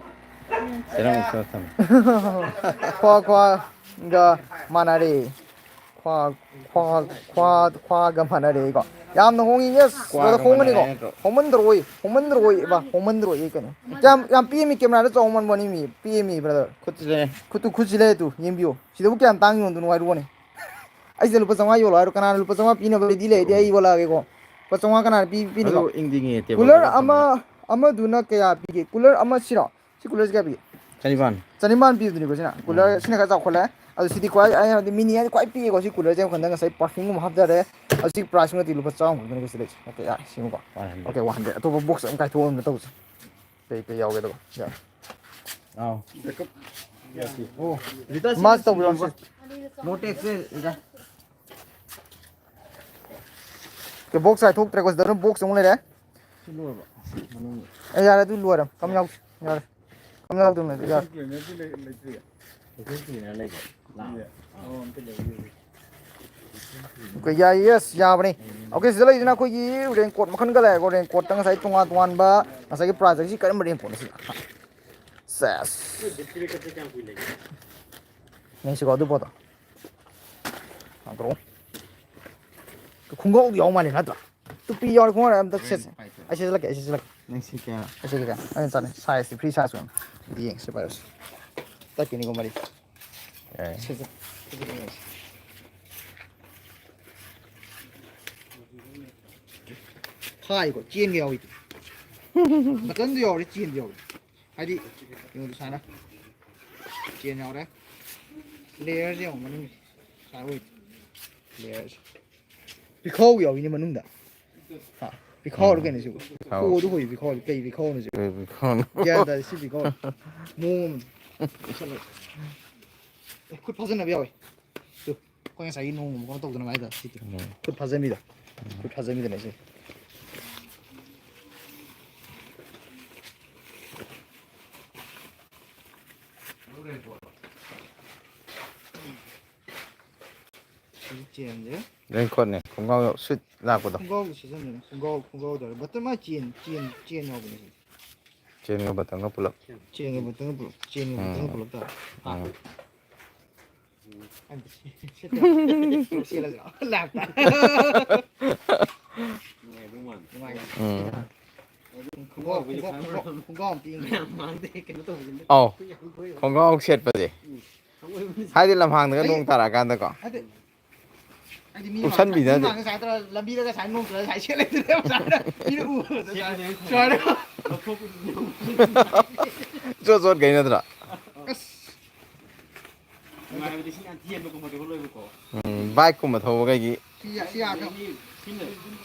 ꯆꯦꯔꯪ extra ꯊꯝꯃꯦ꯫ ꯈ꯭ꯋꯥ, ꯈ꯭ꯋꯥꯒ ꯃꯥꯟꯅꯔꯦ꯫ ꯈ꯭ꯋꯥ, ꯈ꯭ꯋꯥ, ꯈ꯭ꯋꯥ, ꯈ꯭ꯋꯥꯒ ꯃꯥꯟꯅꯔꯦꯀꯣ꯫ ꯌꯥꯝꯅ ꯍꯣꯡꯉꯤ, yes꯫ ꯀ꯭ꯋꯥꯒ ꯍꯣꯡꯒꯅꯤꯀꯣ꯫ ꯃꯥꯟꯅꯔꯦ ꯅꯠꯇ꯭ꯔꯣ? ꯍꯣꯡꯃꯟꯗ꯭ꯔꯣꯏ, ꯍꯣꯡꯃꯟꯗ꯭ꯔꯣꯏ, ꯏꯕꯥ, ꯍꯣꯡꯃꯟꯗ꯭ꯔꯣꯏ ꯀꯩꯅꯣ꯫ ꯌꯥꯝ, ꯌꯥꯝ ꯄꯤꯛꯑꯦꯃꯤ, cameraꯗ ꯆꯥꯎꯃꯟꯕꯅꯤ ꯃꯤ, ꯄꯤꯛꯑꯦꯃꯤ, brother꯫ ꯈꯨꯠꯁꯦ꯫ ꯈꯨꯠꯇꯨ, ꯈꯨꯠꯁꯤ ꯂꯩ ꯇꯨ, ꯌꯦꯡꯕꯤꯌꯨ꯫ ꯁꯤꯗꯕꯨ ꯀꯌꯥꯝ ꯇꯥꯡ ꯌꯣꯟꯗꯣꯏꯅꯣ ꯍꯥꯏꯔꯛꯑꯣꯅꯦ꯫ ꯑꯩꯁꯦ ꯂꯨꯄꯥ ꯆꯥꯝꯃꯉꯥ ꯌꯣꯜꯂꯣ ꯍꯥꯏꯔꯣ? ꯀꯅꯥꯅ ꯂꯨꯄꯥ ꯆꯥꯝꯃꯉꯥ ꯄꯤꯅꯕ ready ꯂꯩꯔꯗꯤ ꯑꯩ ꯌꯣꯜꯂꯛꯑꯒꯦꯀꯣ꯫ ꯂꯨꯄꯥ ꯆꯥꯝꯃꯉꯥ ꯀꯅꯥꯅ ꯄꯤ-, ꯄꯤꯅꯤꯀꯣ? ꯑꯗꯨ ꯏꯪꯗꯤꯡꯉꯦ, tableꯗꯒ cooler ꯑꯃ, ꯊꯝꯕꯗꯣ꯫ ꯑꯃꯗꯨꯅ ꯀꯌꯥ ꯄꯤꯒꯦ? Cooler ꯑꯃ ꯁꯤꯔꯣ? ꯁꯤ coolerꯁꯦ ꯀꯌꯥ ꯄꯤꯒꯦ? ꯆꯅꯤꯄꯥꯟ꯫ ꯆꯅꯤꯄꯥꯟ ꯄꯤꯕꯗꯨꯅꯤꯀꯣ ꯁꯤꯅ꯫ Cooler ꯎꯝ꯫ ꯁꯤꯅ ꯈꯔ ꯆꯥꯎꯈꯠꯂꯦ꯫ ꯑꯗꯣ ꯁꯤꯗꯤ ꯈ꯭ꯋꯥꯏ, ꯑꯩ ꯍꯥꯏꯕꯗꯤ mini ꯍꯥꯏꯗꯤ ꯈ꯭ꯋꯥꯏ ꯄꯤꯛꯑꯦꯀꯣ꯫ ꯁꯤ coolerꯁꯦ ꯑꯩꯈꯣꯏ ꯍꯟꯗꯛ ꯉꯁꯥꯏ perfumeꯒꯨꯝꯕ ꯍꯥꯞꯆꯔꯦ꯫ ꯑꯗꯣ ꯁꯤ priceꯁꯤꯃꯗꯤ ꯂꯨꯄꯥ ꯆꯥꯝꯃ ꯈꯛꯇꯅꯤꯀꯣ ꯁꯤꯗ ꯂꯩꯁꯦ꯫ Okay, ꯌꯥꯔꯦ, ꯁꯤꯃꯀꯣ꯫ One hundred꯫ Okay, one hundred꯫ ꯑꯇꯣꯞꯄ box ꯑꯃ ꯀꯥꯏꯊꯣꯛꯑꯒ ꯑꯝꯇ ꯇꯧꯁꯦ꯫ ꯀꯩ ꯀꯩ ꯌꯥꯎꯒꯦ ꯑꯗꯨꯒ? ꯌꯥꯔꯦ꯫ ꯑꯥꯎ꯫ ꯑꯣ꯫ ꯃꯥꯁ ꯇꯧꯕꯤꯔꯣ ꯁꯤ꯫ No tax ꯁꯦ ꯔꯤꯇꯥ꯫ ꯕꯣꯛꯁ ꯍꯥꯏꯊꯣꯛꯇ꯭ꯔꯦꯀꯣ, ꯁꯤꯗ ꯑꯗꯨꯝ ꯕꯣꯛꯁ ꯑꯃꯨꯛ ꯂꯩꯔꯦ꯫ ꯁꯤ ꯂꯣꯏꯔꯕ? ꯃꯅꯨꯡꯒꯤ ꯑꯦ, ꯌꯥꯔꯦ, ꯑꯗꯨ ꯂꯣꯏꯔꯦ꯫ ꯀꯝ ꯌꯥꯎ-, ꯌꯥꯔꯦ꯫ ꯀꯝ ꯌꯥꯎꯗꯕꯅꯦ ꯑꯗꯨ, ꯌꯥꯔꯦ꯫ ꯀ꯭ꯂꯤꯅꯔꯗꯤ ꯂꯩ-, ꯂꯩꯇ꯭ꯔꯤ? ꯀ꯭ꯂꯤꯅꯔ ꯂꯩꯕ꯭ꯔꯣ? ꯂꯥꯛꯑꯣ꯫ ꯑꯣ, ꯑꯝꯇ ꯂꯩꯌꯨ꯫ ꯑꯣꯀꯦ, ꯌꯥꯏ, ꯌꯦꯁ, ꯌꯥꯕꯅꯤ꯫ ꯑꯣꯀꯦ, ꯁꯤꯗ ꯂꯩꯁꯤꯅ ꯑꯩꯈꯣꯏꯒꯤ ꯔꯦꯟꯀꯣꯠ ꯃꯈꯜꯒ ꯂꯩꯔꯦꯀꯣ꯫ ꯔꯦꯟꯀꯣꯠꯇ ꯉꯁꯥꯏ ꯇꯣꯉꯥꯟ ꯇꯣꯉꯥꯟꯕ, ꯉꯁꯥꯏꯒꯤ ꯄ꯭ꯔꯥꯏꯁ ꯑꯁꯤ ꯀꯔꯝꯕ ꯔꯦꯟꯀꯣꯠꯅꯣ ꯁꯤꯅ? ꯁꯦꯁ꯫ ꯅꯣꯏ battery backupꯁꯦ ꯀꯌꯥꯝ ꯀꯨꯏꯅ ꯂꯩꯒꯦ? ꯌꯦꯡꯁꯤꯀꯣ ꯑꯗꯨ ꯄꯣꯠꯇꯣ꯫ ꯉꯥꯏꯈꯣ꯫ ꯈꯣꯡꯒ꯭ꯔꯥꯎꯗꯤ ꯌꯥꯎ ꯃꯥꯜꯂꯦ ꯅꯠꯇ꯭ꯔꯥ? ꯇꯨꯄꯤ ꯌꯥꯎꯔꯦ, ꯈꯣꯡꯒ꯭ꯔꯥꯎ ꯑꯝꯇ ꯁꯦꯠꯁꯦ꯫ ꯑꯩ ꯁꯦꯠꯆꯜꯂꯛꯀꯦ, ꯑꯩ ꯁꯦꯠꯆꯜꯂꯛꯀꯦ꯫ ꯅꯪ ꯁꯤ ꯀꯌꯥ? ꯑꯩ ꯁꯦꯠꯀꯦ꯫ ꯑꯩꯅ ꯆꯥꯅꯩ꯫ Sizeꯇꯤ free size ꯑꯣꯏꯅ꯫ ꯑꯝꯇ ꯌꯦꯡꯁꯤ ꯄꯥꯏꯔꯁꯤ꯫ ꯇꯠꯈꯤꯅꯤꯀꯣ ꯃꯔꯤ꯫ ꯌꯥꯏ꯫ ꯁꯦꯠꯆꯜ-, ꯁꯦꯠꯆꯜꯂꯛꯑꯦ꯫ ꯈꯥꯏꯀꯣ, ꯆꯦꯟꯒ ꯌꯥꯎꯏ꯫ Buttonꯁꯨ ꯌꯥꯎꯔꯦ, ꯆꯦꯟꯁꯨ ꯌꯥꯎꯔꯦ꯫ ꯍꯥꯏꯗꯤ, ꯌꯦꯡꯉꯨ ꯁꯨꯃꯥꯏꯅ꯫ ꯆꯦꯟ ꯌꯥꯎꯔꯦ꯫ Layerꯁꯦ ꯌꯦꯡꯉꯨ ꯃꯅꯨꯡꯒꯤ꯫ ꯁꯨꯃꯥꯏꯅ ꯑꯣꯏ꯫ Layerꯁꯦ꯫ ꯄꯤꯈꯥꯎ ꯌꯥꯎꯏꯅꯦ ꯃꯅꯨꯡꯗ꯫ ꯍꯥ? ꯄꯤꯈꯥꯎꯔꯣ ꯎꯝ꯫ ꯀꯩꯅꯣ ꯁꯤꯕꯨ? ꯄꯤꯈꯥꯎ꯫ ꯈꯨꯑꯣꯗꯨ ꯍꯣꯏ ꯄꯤꯈꯥꯎ, ꯀꯩ ꯄꯤꯈꯥꯎꯅꯣ ꯁꯤꯕꯨ? ꯀꯩ ꯄꯤꯈꯥꯎꯅꯣ? ꯒ꯭ꯌꯥꯟ ꯇꯥꯗꯦ ꯁꯤ ꯄꯤꯈꯥꯎ꯫ ꯃꯑꯣꯡ ꯑꯃ꯫ ꯑꯦ, ꯈꯨꯠ ꯐꯥꯖꯟꯅꯕ ꯌꯥꯎꯋꯦ꯫ ꯇꯨ, ꯑꯩꯈꯣꯏ ꯉꯁꯥꯏꯒꯤ ꯅꯣꯡꯃ ꯀꯩꯅꯣ ꯇꯧꯗꯅ ꯍꯥꯏꯇꯥꯔꯦ꯫ ꯁꯤ ꯇꯨ꯫ ꯎꯝ꯫ ꯈꯨꯠ ꯐꯥꯖꯟꯕꯤꯗꯣ꯫ ꯎꯝ꯫ ꯈꯨꯠ ꯐꯥꯖꯟꯕꯤꯗꯅꯦ ꯁꯤ꯫ ꯁꯤ ꯆꯦꯟꯁꯦ꯫ Raincoatꯅꯦ, ꯈꯣꯡꯒ꯭ꯔꯥꯎ suit ꯂꯥꯛꯄꯗꯣ꯫ ꯈꯣꯡꯒ꯭ꯔꯥꯎꯒꯤ seasonꯗꯅꯦ꯫ ꯈꯣꯡꯒ꯭ꯔꯥꯎ, ꯈꯣꯡꯒ꯭ꯔꯥꯎꯗ button ꯃꯥ ꯆꯦꯟ, ꯆꯦꯟ, ꯆꯦꯟ ꯌꯥꯎꯕꯅꯦ ꯁꯤꯗꯤ꯫ ꯆꯦꯟꯒ buttonꯒ ꯄꯨꯂꯞ꯫ ꯆꯦꯟꯒ buttonꯒ ꯄꯨꯂꯞ, ꯆꯦꯟꯒ buttonꯒ ꯎꯝ꯫ ꯄꯨꯂꯞ ꯇꯥꯔꯦ꯫ ꯍꯥ꯫ ꯎꯝ꯫ ꯑꯝꯇ ꯁꯦꯠ-, ꯁꯦꯠꯂꯁꯤꯔꯣ? ꯂꯥꯛꯇ꯫ ꯅꯨꯡꯉꯥꯏꯗꯧ ꯃꯥꯟꯗꯦ꯫ ꯅꯨꯡꯉꯥꯏꯅꯤ꯫ ꯎꯝ꯫ ꯈꯣꯡꯒ꯭ꯔꯥꯎ, ꯈꯣꯡꯒ꯭ꯔꯥꯎ, ꯈꯣꯡꯒ꯭ꯔꯥꯎ, ꯈꯣꯡꯒ꯭ꯔꯥꯎ ꯑꯝꯇ ꯌꯦꯡꯒꯦ꯫ ꯃꯌꯥꯝ ꯃꯃꯥꯡꯗ ꯀꯩꯅꯣ ꯇꯧꯕꯁꯤꯅ꯫ ꯑꯧ꯫ ꯈꯣꯡꯒ꯭ꯔꯥꯎ ꯁꯦꯠꯄꯁꯦ꯫ ꯎꯝ꯫ ꯍꯥꯏꯗꯤ ꯂꯝꯍꯥꯡꯗꯒ ꯑꯩ ꯅꯣꯡ ꯇꯥꯔꯛꯑꯀꯥꯟꯗꯀꯣ꯫ ꯍꯥꯏꯗꯤ, ꯍꯥꯏꯗꯤ ꯃꯤ ꯃꯥꯡ-, ꯎꯞꯁꯟꯕꯤꯅꯗꯦ꯫ ꯃꯤ ꯃꯥꯡꯗ ꯁꯨꯃꯥꯏꯅ ꯇꯧꯔ ꯂꯝꯕꯤꯗꯒ ꯁꯨꯃꯥꯏꯅ ꯅꯣꯡ ꯆꯨꯔꯒ ꯁꯨꯃꯥꯏꯅ ꯁꯦꯠ ꯂꯩꯗꯣꯏꯅꯦꯕ ꯁꯨꯃꯥꯏꯅ꯫ ꯃꯤꯅ ꯎꯕꯗ ꯁꯨꯃꯥꯏꯅ꯫ ꯁꯨꯃꯥꯏꯅ꯫ ꯂꯧꯊꯣꯛꯄꯗꯤ ꯅꯣꯡ ꯆꯨꯔꯗꯤ꯫ ꯏꯆꯣꯠ ꯆꯣꯠꯈꯩ ꯅꯠꯇ꯭ꯔꯥ? ꯑꯁ꯫ ꯅꯨꯡꯉꯥꯏꯕꯗꯤ ꯁꯤ ꯌꯥꯝ ꯊꯤ ꯍꯦꯟꯕ comfortable ꯑꯣꯏꯕꯀꯣ꯫ ꯎꯝ, bikeꯀꯨꯝꯕ ꯊꯧꯕꯈꯩꯒꯤ꯫ ꯁꯤ ꯌꯥ-, ꯁꯤ ꯌꯥꯗ꯭ꯔꯣ?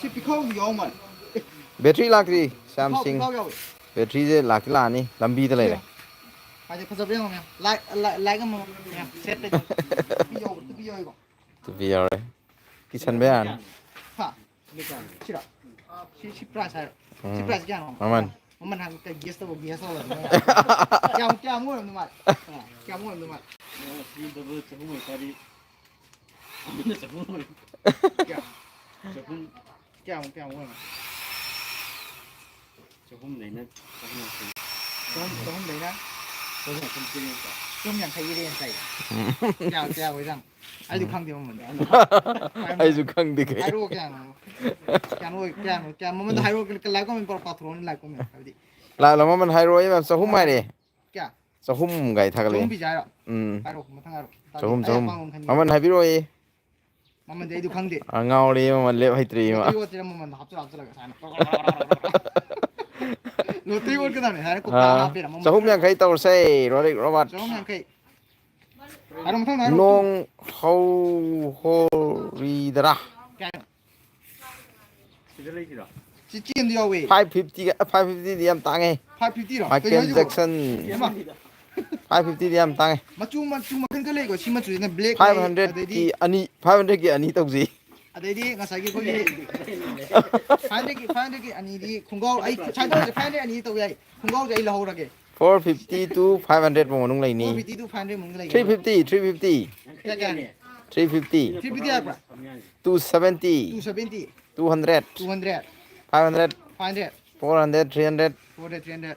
ꯁꯤ ꯄꯤꯈꯥꯎꯗꯤ ꯌꯥꯎ ꯃꯥꯜꯂꯦ꯫ ꯑꯦ꯫ Battery ꯂꯥꯛꯇ꯭ꯔꯤ, ꯄꯤꯈꯥꯎ, ꯁ꯭ꯌꯥꯝꯁꯤꯡ꯫ ꯄꯤꯈꯥꯎ ꯌꯥꯎꯋꯦ꯫ Batteryꯁꯦ ꯂꯥꯛꯇꯤ ꯂꯥꯛꯑꯅꯤ, ꯂꯝꯕꯤꯗ ꯁꯤ ꯂꯩꯔꯦ꯫ ꯌꯦꯡꯉꯣ꯫ ꯍꯥꯏꯗꯤ ꯐꯖꯕ꯭ꯔꯥ ꯌꯦꯡꯉꯣ ꯃꯌꯥꯝ꯫ Like, like, like ꯑꯃ ꯃꯌꯥꯝ꯫ ꯁꯦꯠꯄꯩꯗꯣ꯫ ꯇꯨꯄꯤ ꯌꯥꯎꯕ, ꯇꯨꯄꯤ ꯌꯥꯎꯋꯦꯀꯣ꯫ ꯇꯨꯄꯤ ꯌꯥꯎꯔꯦ꯫ ꯀꯤꯁꯟꯕ ꯌꯥꯔꯅꯤ꯫ ꯍꯥ? ꯁꯤꯔꯣ? ꯁꯤ, ꯁꯤ price ꯍꯥꯏꯔꯣ? ꯁꯤ ꯎꯝ. price ꯀꯌꯥꯅꯣ? ꯃꯃꯜ. ꯃꯃꯜ ꯍꯥꯏꯕ ꯀꯩ guess ꯇꯧꯕ, guess ꯇꯧꯕ ꯑꯗꯨꯃꯥꯏꯅ. ꯀꯌꯥꯃꯨꯛ, ꯀꯌꯥꯃꯨꯛ ꯑꯣꯏꯔꯝꯗꯧ ꯃꯥꯜꯂꯦ? ꯑ, ꯀꯌꯥꯃꯨꯛ ꯑꯣꯏꯔꯝꯗꯧ ꯃꯥꯜꯂꯦ? ꯁꯤꯗꯕꯨ ꯆꯍꯨꯝ ꯑꯣꯏꯇꯥꯔꯗꯤ ꯑꯃꯅ ꯆꯍꯨꯝ ꯑꯣꯏ. ꯀꯌꯥ? ꯆꯍꯨꯝ. ꯀꯌꯥꯃꯨꯛ, ꯀꯌꯥꯃꯨꯛ ꯑꯣꯏꯔꯝꯅꯣ? ꯆꯍꯨꯝꯗꯩꯅ ꯆꯍꯨꯝ ꯌꯥꯡꯈꯩ. ꯆꯍꯨꯝ, ꯆꯍꯨꯝꯗꯩꯅ ꯆꯍꯨꯝ ꯌꯥꯡꯈꯩ ꯄꯤꯔꯦ ꯅꯠꯇ꯭ꯔꯣ? ꯆꯍꯨꯝ ꯌꯥꯡꯈꯩꯒꯤ range ꯍꯥꯏꯌꯦ. ꯀꯌꯥ, ꯀꯌꯥ ꯑꯣꯏꯖꯥꯠꯅꯣ? ꯑꯩꯁꯨ ꯈꯪꯗꯦ ꯃꯃꯜꯗꯣ. ꯑꯩꯁꯨ ꯈꯪꯗꯦ ꯀꯩ. ꯍꯥꯏꯔꯛꯑꯣ, ꯀꯌꯥꯅꯣ? ꯀꯌꯥꯅꯣ ꯑꯣꯏ-, ꯀꯌꯥꯅꯣ? ꯀꯌꯥ, ꯃꯃꯜꯗꯣ ꯍꯥꯏꯔꯛꯑꯣ, live comment ꯄꯥꯎ ꯄꯥꯊꯣꯔꯛꯑꯣꯅꯦ, live comment ꯍꯥꯏꯕꯗꯤ. ꯂꯥꯛꯂꯣ, ꯃꯃꯜ ꯍꯥꯏꯔꯛꯑꯣ, ꯏꯃꯥ, ꯆꯍꯨꯝ ꯍꯥꯏꯔꯦ. ꯀꯌꯥ? ꯆꯍꯨꯝ ꯀꯥꯏ ꯊꯥꯒꯠꯂꯛꯑꯦ. ꯆꯍꯨꯝ ꯄꯤꯁꯦ ꯍꯥꯏꯔꯣ? ꯎꯝ. ꯍꯥꯏꯔꯛꯑꯣ, ꯃꯊꯪ ꯍꯥꯏꯔꯛꯑꯣ. ꯇꯥꯗꯦ. ꯆꯍꯨꯝ, ꯑꯩ ꯆꯍꯨꯝ. ꯑꯄꯥꯝꯕ ꯑꯃ ꯈꯟꯒꯦ. ꯃꯃꯜ ꯍꯥꯏꯕꯤꯔꯛꯑꯣꯌꯦ. ꯃꯃꯜꯗꯤ ꯑꯩꯗꯣ ꯈꯪꯗꯦ. ꯑ, ꯉꯥꯎꯔꯦ, ꯃꯃꯜ ꯂꯦꯞ ꯍꯩꯇ꯭ꯔꯦ, ꯏꯃꯥ. Lottery ꯑꯣꯠꯁꯤꯔ ꯃꯃꯜꯗꯣ ꯍꯥꯞꯆꯤꯜꯂ ꯍꯥꯞꯆꯤꯜꯂꯒ ꯁꯨꯃꯥꯏꯅ. Lottery ꯑꯣꯠꯀꯗꯕꯅꯦ ꯍꯥꯏꯅ ꯀꯣꯛꯇ ꯑ, ꯍꯥꯞꯄꯦꯔ ꯃꯃꯜ. ꯆꯍꯨꯝ ꯌꯥꯡꯈꯩ ꯇꯧꯔꯁꯦ, ꯔꯣꯂꯤꯛ ꯔꯣꯕꯥꯔꯠ. ꯆꯍꯨꯝ ꯌꯥꯡꯈꯩ. ꯍꯥꯏꯔꯣ, ꯃꯊꯪꯗ ꯍꯥꯏꯔꯣ. ꯅꯣꯡ ꯍꯧ ꯍꯣꯔꯤꯗꯔꯥ? ꯀꯌꯥꯅꯣ? ꯁꯤꯗ ꯂꯩꯁꯤꯔꯣ? ꯁꯤ ꯆꯦꯟꯗ ꯌꯥꯎꯋꯦ. Five fifty ꯒ, five fifty ꯗꯤ ꯌꯥꯝ ꯇꯥꯡꯉꯦ. Five fifty ꯔꯣ? ꯀꯩꯅꯣ Michael ꯍꯥꯏꯁꯤꯕꯣ? Jackson. ꯑꯃ. Five fifty ꯗꯤ ꯌꯥꯝ ꯇꯥꯡꯉꯦ. ꯃꯆꯨ, ꯃꯆꯨ ꯃꯈꯜ ꯈꯔ ꯂꯩꯀꯣ. ꯁꯤ ꯃꯆꯨꯁꯤꯅ black ꯂꯩ, Five hundred ꯀꯤ ꯑꯗꯩꯗꯤ, ꯑꯅꯤ, five hundred ꯀꯤ ꯑꯅꯤ ꯇꯧꯁꯤ. ꯑꯗꯩꯗꯤ ꯉꯁꯥꯏꯒꯤ ꯑꯩꯈꯣꯏꯒꯤ five hundred ꯀꯤ, five hundred ꯀꯤ ꯑꯅꯤꯗꯤ ꯈꯣꯡꯒ꯭ꯔꯥꯎ, ꯑꯩ ꯁꯥꯏꯗ ꯇꯧꯔꯁꯦ, five hundred ꯑꯅꯤ ꯇꯧ ꯌꯥꯏ. ꯈꯣꯡꯒ꯭ꯔꯥꯎꯁꯦ ꯑꯩ ꯂꯧꯍꯧꯔꯒꯦ. Four fifty to five hundred ꯐꯥꯎ ꯃꯅꯨꯡ ꯂꯩꯅꯤ. Four fifty to five hundred ꯃꯅꯨꯡꯗ ꯂꯩꯌꯦ. Three fifty, three fifty. ꯀꯌꯥ, ꯀꯌꯥꯅꯦ? Three fifty. Three fifty ꯍꯥꯏꯕ꯭ꯔꯥ? Two seventy. Two seventy. Two hundred. Two hundred. Five hundred. Five hundred. Four hundred, three hundred. Four hundred, three hundred.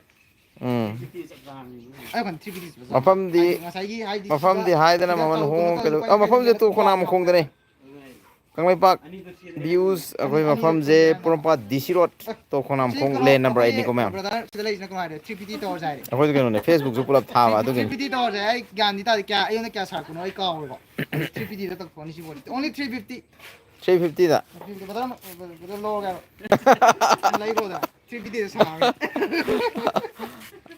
ꯎꯝ. ꯑꯩ ꯋꯥꯈꯜ three fifty ꯁꯨꯕ ꯆꯥꯝꯃ. ꯃꯐꯝꯗꯤ, ꯍꯥꯏꯗꯤ ꯉꯁꯥꯏꯒꯤ ꯍꯥꯏꯗꯤ ꯃꯐꯝꯗꯤ ꯁꯤꯗ, ꯍꯥꯏꯗꯅ ꯁꯤꯗ ꯃꯃꯜ ꯇꯧꯕꯗꯣ ꯍꯣꯡꯉꯣ ꯅꯠꯇꯕ ꯀꯩꯗꯧ-, ꯂꯨꯄꯥ ꯑ, ꯃꯐꯝꯁꯦ ꯌꯥꯡꯈꯩ ꯇꯨ ꯈꯣꯡꯅꯥꯡ ꯂꯧꯊꯣꯛꯄ. ꯃꯈꯣꯡꯗꯅꯦ꯫ ꯀꯪꯂꯩꯄꯥꯛ ꯑꯅꯤꯗꯣ ꯆꯦꯟ-, Views ꯑꯩꯈꯣꯏ ꯑꯅꯤꯗꯣ ꯃꯐꯝꯁꯦ ꯆꯦꯟ-, ꯄꯣꯔꯣꯝꯄꯥꯠ D C road ꯇꯣꯞ ꯈꯣꯡꯅꯥꯡ ꯃꯈꯣꯡ ꯑꯩꯈꯣꯏꯒꯤ lane number eight ꯅꯤꯀꯣ ꯃꯌꯥꯝ꯫ brother ꯁꯤꯗ ꯂꯩꯔꯤꯁꯤꯅ ꯀꯃꯥꯏꯅ ꯍꯥꯏꯔꯦ? Three fifty ꯇꯧꯔꯁꯦ ꯍꯥꯏꯔꯦ꯫ ꯑꯩꯈꯣꯏꯁꯨ ꯀꯩꯅꯣꯅꯦ, Facebookꯁꯨ ꯄꯨꯂꯞ ꯊꯥꯕ ꯑꯗꯨꯒꯤꯅꯤ꯫ Three fifty ꯇꯧꯔꯁꯦ꯫ ꯑꯩ ꯒ꯭ꯌꯥꯟꯗꯤ ꯇꯥꯗꯦ, ꯀꯌꯥ, ꯑꯩꯉꯣꯟꯗ ꯀꯌꯥ ꯁꯥꯔꯛꯄꯅꯣ ꯑꯩ ꯀꯥꯎꯔꯦꯀꯣ꯫ Three fiftyꯗ ꯇꯧꯊꯣꯛꯑꯅꯤ ꯁꯤꯕꯨ꯫ Only three fifty꯫ Three fiftyꯗ꯫ Brother ꯑꯃ, brother ꯂꯧꯔꯒꯦ ꯍꯥꯏꯔꯣ? ꯂꯩꯔꯣꯗ꯫ Three fiftyꯗ ꯁꯥꯔꯒꯦ꯫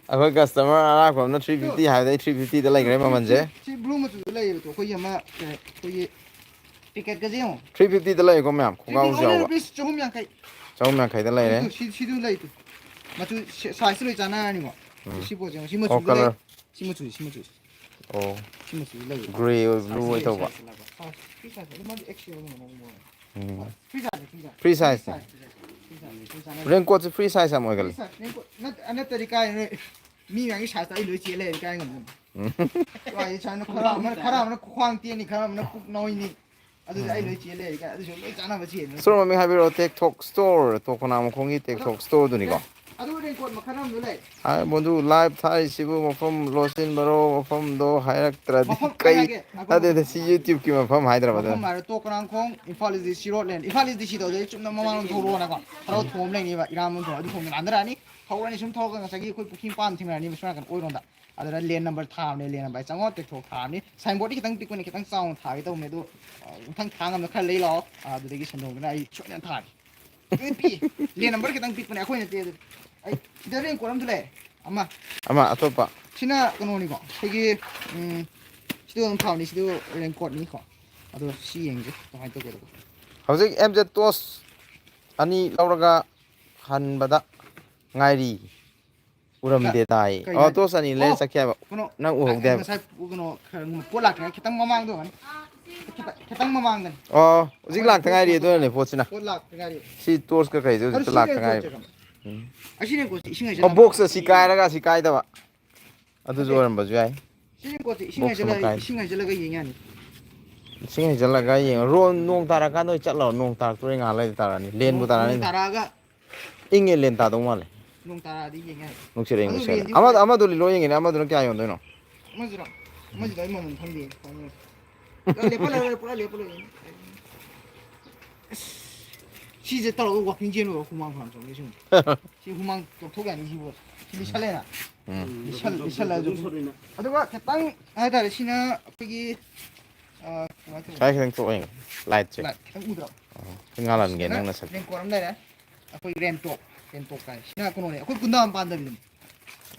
ꯑꯩꯈꯣꯏ customer ꯑꯔꯥꯛꯄ ꯑꯃꯅ three fifty ꯍꯥꯏꯕꯗ ꯑꯩ three fiftyꯗ ꯂꯩꯈ꯭ꯔꯦ ꯃꯃꯜꯁꯦ꯫ ꯁꯤ blue ꯃꯆꯨꯗ ꯂꯩꯌꯦꯕꯗꯣ, ꯑꯩꯈꯣꯏꯒꯤ ꯑꯃ, ꯑꯩꯈꯣꯏꯒꯤ packetꯀꯁꯦ ꯌꯦꯡꯉꯣ꯫ Three fiftyꯗ ꯂꯩꯀꯣ ꯃꯌꯥꯝ, ꯈꯣꯡꯒ꯭ꯔꯥꯎꯁꯨ Only ꯌꯥꯎꯕ꯫ Rupees ꯆꯍꯨꯝ ꯌꯥꯡꯈꯩ꯫ ꯆꯍꯨꯝ ꯌꯥꯡꯈꯩꯗ ꯂꯩꯔꯦ꯫ ꯑꯗꯨ ꯁꯤ-, ꯁꯤꯗꯨ ꯂꯩꯇꯦ꯫ ꯃꯆꯨ ꯁꯤ-, sizeꯁꯨ ꯂꯣꯏ ꯆꯥꯟꯅꯔꯅꯤꯀꯣ꯫ ꯎꯝ. ꯁꯤ ꯄꯣꯠꯁꯦ ꯌꯦꯡꯉꯣ꯫ ꯁꯤ ꯑꯣ, ꯃꯆꯨꯁꯨ ꯂꯩ꯫ colour꯫ ꯁꯤ ꯃꯆꯨꯁꯦ, ꯁꯤ ꯃꯆꯨꯁꯦ꯫ ꯑꯣ꯫ ꯁꯤ ꯃꯆꯨꯁꯦ ꯂꯩ꯫ Grey ꯑꯣꯏ, blue ꯑꯣꯏ ꯇꯧꯕ꯫ Size, size, size, ꯑꯗꯨ ꯃꯥꯗꯤ X L ꯑꯣꯏꯅ ꯃꯑꯣꯡ ꯃꯑꯣꯡ꯫ ꯎꯝ꯫ Free size ꯅꯤ, free size꯫ Free size ꯅꯤ꯫ Free size, free size, free size꯫ Raincoat ꯁꯦ free size ꯌꯥꯝ Free ꯑꯣꯏꯒꯜꯂꯤ꯫ Size, raincoat ꯅꯠ-, ꯅꯠꯇ꯭ꯔꯗꯤ ꯀꯥꯏ ꯅꯣꯏ ꯃꯤ ꯃꯌꯥꯝꯒꯤ size ꯇ ꯑꯩ ꯂꯣꯏ ꯆꯦꯜ ꯂꯩꯔꯗꯤ ꯀꯥꯏ ꯉꯝꯗꯣꯏꯅꯣ? ꯎꯝ꯫ ꯋꯥꯏ ꯁꯪꯉꯦ꯫ ꯈꯔ ꯑꯃꯅ, ꯈꯔ ꯑꯃꯅ ꯈ꯭ꯋꯥꯡ ꯇꯦꯟꯅꯤ, ꯈꯔ ꯑꯃꯅ ꯄꯨꯛ ꯅꯣꯏꯅꯤ꯫ ꯑꯗꯨꯗꯤ ꯑꯩ ꯂꯣꯏ ꯆꯦꯜ ꯂꯩꯔꯦ ꯀꯥꯏ꯫ ꯑꯗꯨꯁꯨ ꯂꯣꯏ ꯆꯥꯅꯕ ꯆꯦꯟꯕ ꯅꯠꯇ꯭ꯔꯣ? Store ꯃꯃꯤꯡ ꯍꯥꯏꯕꯤꯔꯛꯑꯣ꯫ Tekthok Store, ꯇꯣꯞ ꯈꯣꯡꯅꯥꯡ ꯃꯈꯣꯡꯒꯤ ꯑꯗꯣ Tekthok Store ꯗꯨꯅꯤꯀꯣ꯫ ꯑꯗꯨ raincoat ꯃꯈꯜ ꯑꯃꯁꯨ ꯂꯩ꯫ ꯍꯥꯏ ꯃꯗꯨ live ꯊꯥꯔꯤꯁꯤꯕꯨ ꯃꯐꯝ ꯂꯣꯠꯁꯤꯟꯕꯔꯣ, ꯃꯐꯝꯗꯣ ꯍꯥꯏꯔꯛꯇ꯭ꯔꯗꯤ ꯃꯐꯝ ꯑꯩ ꯀꯩ? ꯍꯥꯏꯒꯦ, ꯉꯥꯏꯈꯣ, ꯅꯠꯇꯦ, ꯉꯥꯏꯈꯣ꯫ ꯅꯠꯇꯦ, ꯁꯤ YouTube ꯀꯤ ꯃꯐꯝ ꯍꯥꯏꯗ꯭ꯔꯕ ꯑꯗꯨꯅ꯫ ꯃꯐꯝ ꯍꯥꯏꯔꯣ, ꯇꯣꯞ ꯈꯣꯡꯅꯥꯡꯈꯣꯡ, Imphal East D C road ꯂꯩꯔꯅꯤ꯫ Imphal East D C ꯗꯣ ꯑꯗꯨꯗꯩ ꯆꯨꯝꯅ ꯃꯃꯥꯡꯂꯣꯝ ꯊꯧꯔꯛꯑꯣꯅꯀꯣ꯫ ꯊꯔꯣ ꯊꯣꯡ ꯑꯃ ꯂꯩꯅꯤꯕ, ꯏꯔꯥꯝꯂꯣꯝ ꯊꯣꯡ, ꯑꯗꯨ ꯊꯣꯡꯗ ꯂꯥꯟꯊꯔꯛꯑꯅꯤ꯫ ꯊꯧꯔꯅꯤ, ꯁꯨꯝ ꯊꯧꯔꯒ ꯉꯁꯥꯏꯒꯤ ꯑꯩꯈꯣꯏ ꯄꯨꯈ꯭ꯔꯤ ꯃꯄꯥꯟ ꯊꯦꯡꯅꯔꯅꯤꯕ ꯁꯣꯝ ꯅꯥꯀꯟ ꯑꯣꯏꯔꯣꯝꯗ꯫ ꯑꯗꯨꯗ lane number ꯊꯥꯕꯅꯦ, lane number ꯆꯪꯉꯣ, Tekthok ꯊꯥꯕꯅꯤ꯫ Signboard ꯇꯤ ꯈꯤꯇꯪ ꯄꯤꯛꯄꯅꯦ, ꯈꯤꯇꯪ ꯆꯥꯎꯅ ꯊꯥꯒꯦ ꯇꯧꯕꯅꯦ, ꯑꯗꯣ, ꯑ, ꯃꯊꯪ ꯊꯥ ꯉꯝꯗ ꯈꯔ ꯂꯩ ꯂꯥꯛꯑꯣ꯫ ꯑ, ꯑꯗꯨꯗꯒꯤ ꯁꯦꯟꯗꯣꯡꯗꯨꯅ ꯑꯩ ꯁꯣꯏꯗꯅ ꯊꯥꯒꯦ꯫ ꯂꯣꯏ ꯄꯤꯛꯏ꯫ Lane number ꯈꯤꯇꯪ ꯄꯤꯛꯄꯅꯦ, ꯑꯩꯈꯣꯏ ꯅꯠꯇꯦ ꯑꯗꯨꯗꯤ꯫ ꯑꯩ ꯁꯤꯗ raincoat ꯑꯃꯁꯨ ꯂꯩ꯫ ꯑꯃ꯫ ꯑꯃ ꯑꯇꯣꯞꯄ꯫ ꯁꯤꯅ ꯀꯩꯅꯣꯅꯤꯀꯣ, ꯑꯩꯈꯣꯏꯒꯤ, ꯎꯝ, ꯁꯤꯗ ꯑꯗꯨꯝ ꯊꯥꯕꯅꯤ, ꯁꯤꯗ raincoat ꯅꯤꯀꯣ꯫ ꯑꯗꯣ ꯁꯤ ꯌꯦꯡꯁꯦ ꯀꯃꯥꯏꯅ ꯇꯧꯒꯦꯗꯣ꯫ ꯍꯧꯖꯤꯛ M Z Toast ꯑꯅꯤ ꯂꯧꯔꯒ ꯍꯟꯕꯗ ꯉꯥꯏꯔꯤ꯫ ꯎꯔꯝꯗꯦ ꯇꯥꯏ꯫ ꯀꯩ ꯑꯣ, ꯍꯥꯏꯅꯣ? Toast ꯑꯅꯤ ꯂꯩꯔ ꯑꯣ, ꯆꯠꯈꯤ ꯍꯥꯏꯕ꯫ ꯀꯩꯅꯣ, ꯅꯪ ꯑ, ꯎꯍꯧꯗꯦ ꯍꯥꯏꯕ꯫ ꯉꯁꯥꯏ ꯀꯩꯅꯣ, ꯈꯔ, ꯄꯣꯠ ꯂꯥꯛꯇ꯭ꯔꯤꯉꯩ ꯈꯤꯇꯪ ꯃꯃꯥꯡꯗ ꯑꯣꯏꯔꯝꯒꯅꯤ꯫ ꯈꯤꯇꯪ, ꯈꯤꯇꯪ ꯃꯃꯥꯡꯗꯅꯤ꯫ ꯑꯣ, ꯍꯧꯖꯤꯛ ꯑꯩꯈꯣꯏꯅ ꯂꯥꯛꯇ ꯄꯣꯠ ꯉꯥꯏꯔꯤ, ꯄꯨꯊꯣꯛ-, ꯑꯗꯨꯅꯅꯦ ꯄꯣꯠꯁꯤꯅ꯫ ꯄꯣꯠ ꯂꯥꯛꯇ ꯉꯥꯏꯔꯤ꯫ ꯁꯤ Toast ꯀ ꯀꯩꯗꯨ ꯑꯗꯨ ꯍꯧꯖꯤꯛꯇ ꯁꯤ ꯂꯥꯛꯇ raincoat ꯁꯦ ꯉꯥꯏꯔꯤꯕ꯫ ꯀꯩꯅꯣ? ꯎꯝ꯫ ꯑꯁꯤ raincoat ꯁꯦ ꯏꯁꯤꯡ ꯑꯣ, ꯍꯩꯖꯤꯜꯂꯝꯕ꯫ Box ꯁꯤ ꯀꯥꯏꯔꯒ ꯑꯁꯤ ꯀꯥꯏꯗꯕ꯫ ꯑꯗꯨꯁꯨ ꯅꯠꯇꯦ꯫ ꯑꯣꯏꯔꯝꯕꯁꯨ ꯌꯥꯏ꯫ ꯁꯤ raincoat ꯁꯦ ꯏꯁꯤꯡ Box ꯑꯃ ꯍꯩꯖꯤꯜꯂꯒ, ꯀꯥꯏ꯫ ꯏꯁꯤꯡ ꯍꯩꯖꯤꯜꯂꯒ ꯌꯦꯡ ꯌꯥꯅꯤ꯫ ꯏꯁꯤꯡ ꯍꯩꯖꯤꯜꯂꯒ ꯌꯦꯡꯉꯣ꯫ ꯔꯣ-, ꯅꯣꯡ ꯇꯥꯔꯀꯥꯟꯗ ꯑꯣꯏ ꯆꯠꯂꯣ꯫ ꯅꯣꯡ ꯇꯥꯔꯛꯇꯣꯔꯦ ꯉꯥꯏꯍꯥꯛ ꯂꯩꯔꯗꯤ ꯇꯥꯔꯛꯑꯅꯤ꯫ Rain ꯕꯨ ꯅꯣꯡ, ꯅꯣꯡ ꯇꯥꯔꯛꯑꯅꯤ꯫ ꯇꯥꯔꯛꯑꯒ ꯏꯪꯉꯦ, rain ꯇꯥꯗꯧ ꯃꯥꯜꯂꯦ꯫ ꯅꯣꯡ ꯇꯥꯔꯛꯑꯗꯤ ꯌꯦꯡ ꯌꯥꯅꯤ꯫ ꯅꯨꯡꯁꯤꯠ ꯑꯌꯤꯡꯕ ꯑꯗꯨ ꯁꯤꯠꯂꯅꯤ꯫ rain ꯗꯤ ꯑꯃꯗꯣ, ꯎꯔꯦ꯫ ꯑꯃꯗꯣ ꯂꯤꯠꯂꯣ ꯌꯦꯡꯒꯦꯅꯦ꯫ ꯑꯃꯗꯨꯅ ꯀꯌꯥ ꯌꯣꯟꯗꯣꯏꯅꯣ? ꯑꯃꯁꯤꯔꯣ? ꯑꯃꯁꯤꯗ ꯑꯩ ꯃꯃꯜ ꯈꯪꯗꯦ꯫ ꯄꯨꯔꯥ ꯂꯦꯞꯄ ꯂꯩꯔꯦ, ꯄꯨꯔꯥ ꯂꯦꯞꯄ ꯂꯩꯔꯦ꯫ ꯑꯁ, ꯁꯤꯁꯦ ꯇꯧꯔꯒ walking ꯆꯦꯟꯕ ꯍꯨꯃꯥꯡ ꯐꯅꯌꯥꯝ ꯆꯪꯉꯦ ꯁꯤꯒꯨꯝꯕ꯫ ꯁꯤ ꯍꯨꯃꯥꯡ ꯂꯧꯊꯣꯛ ꯌꯥꯅꯤ ꯁꯤꯕꯨ꯫ ꯁꯤ ꯂꯤꯁꯜꯂꯦꯅ꯫ ꯎꯝ꯫ ꯂꯤꯁꯜ-, ꯂꯤꯁꯜꯂꯁꯨ ꯑꯗꯨꯝ꯫ ꯑꯗꯨꯒ ꯈꯤꯇꯪ ꯍꯥꯏꯇꯥꯔꯦ, ꯁꯤꯅ ꯑꯩꯈꯣꯏꯒꯤ, ꯑ, ꯀꯃꯥꯏꯅ ꯇꯧꯕ? ꯁ꯭ꯋꯥꯏ ꯈꯤꯇꯪ ꯊꯣꯛꯑꯣ ꯌꯦꯡꯉꯣ꯫ Light ꯁꯦ꯫ Light ꯈꯤꯇꯪ ꯎꯗ꯭ꯔꯣ? ꯑꯣ, ꯁꯤ ꯉꯥꯜꯍꯟꯒꯦ ꯁꯤꯗꯅ ꯅꯪ ꯅꯁꯛꯇꯣ꯫ Raincoat ꯑꯃ ꯂꯩꯔꯦ꯫ ꯑꯩꯈꯣꯏ rain top, rain top ꯀꯥꯏ꯫ ꯁꯤꯅ ꯀꯩꯅꯣꯅꯦ, ꯑꯩꯈꯣꯏ ꯒꯨꯟꯗꯥꯝ ꯄꯥꯟꯗꯕꯤꯗꯨꯅꯦ꯫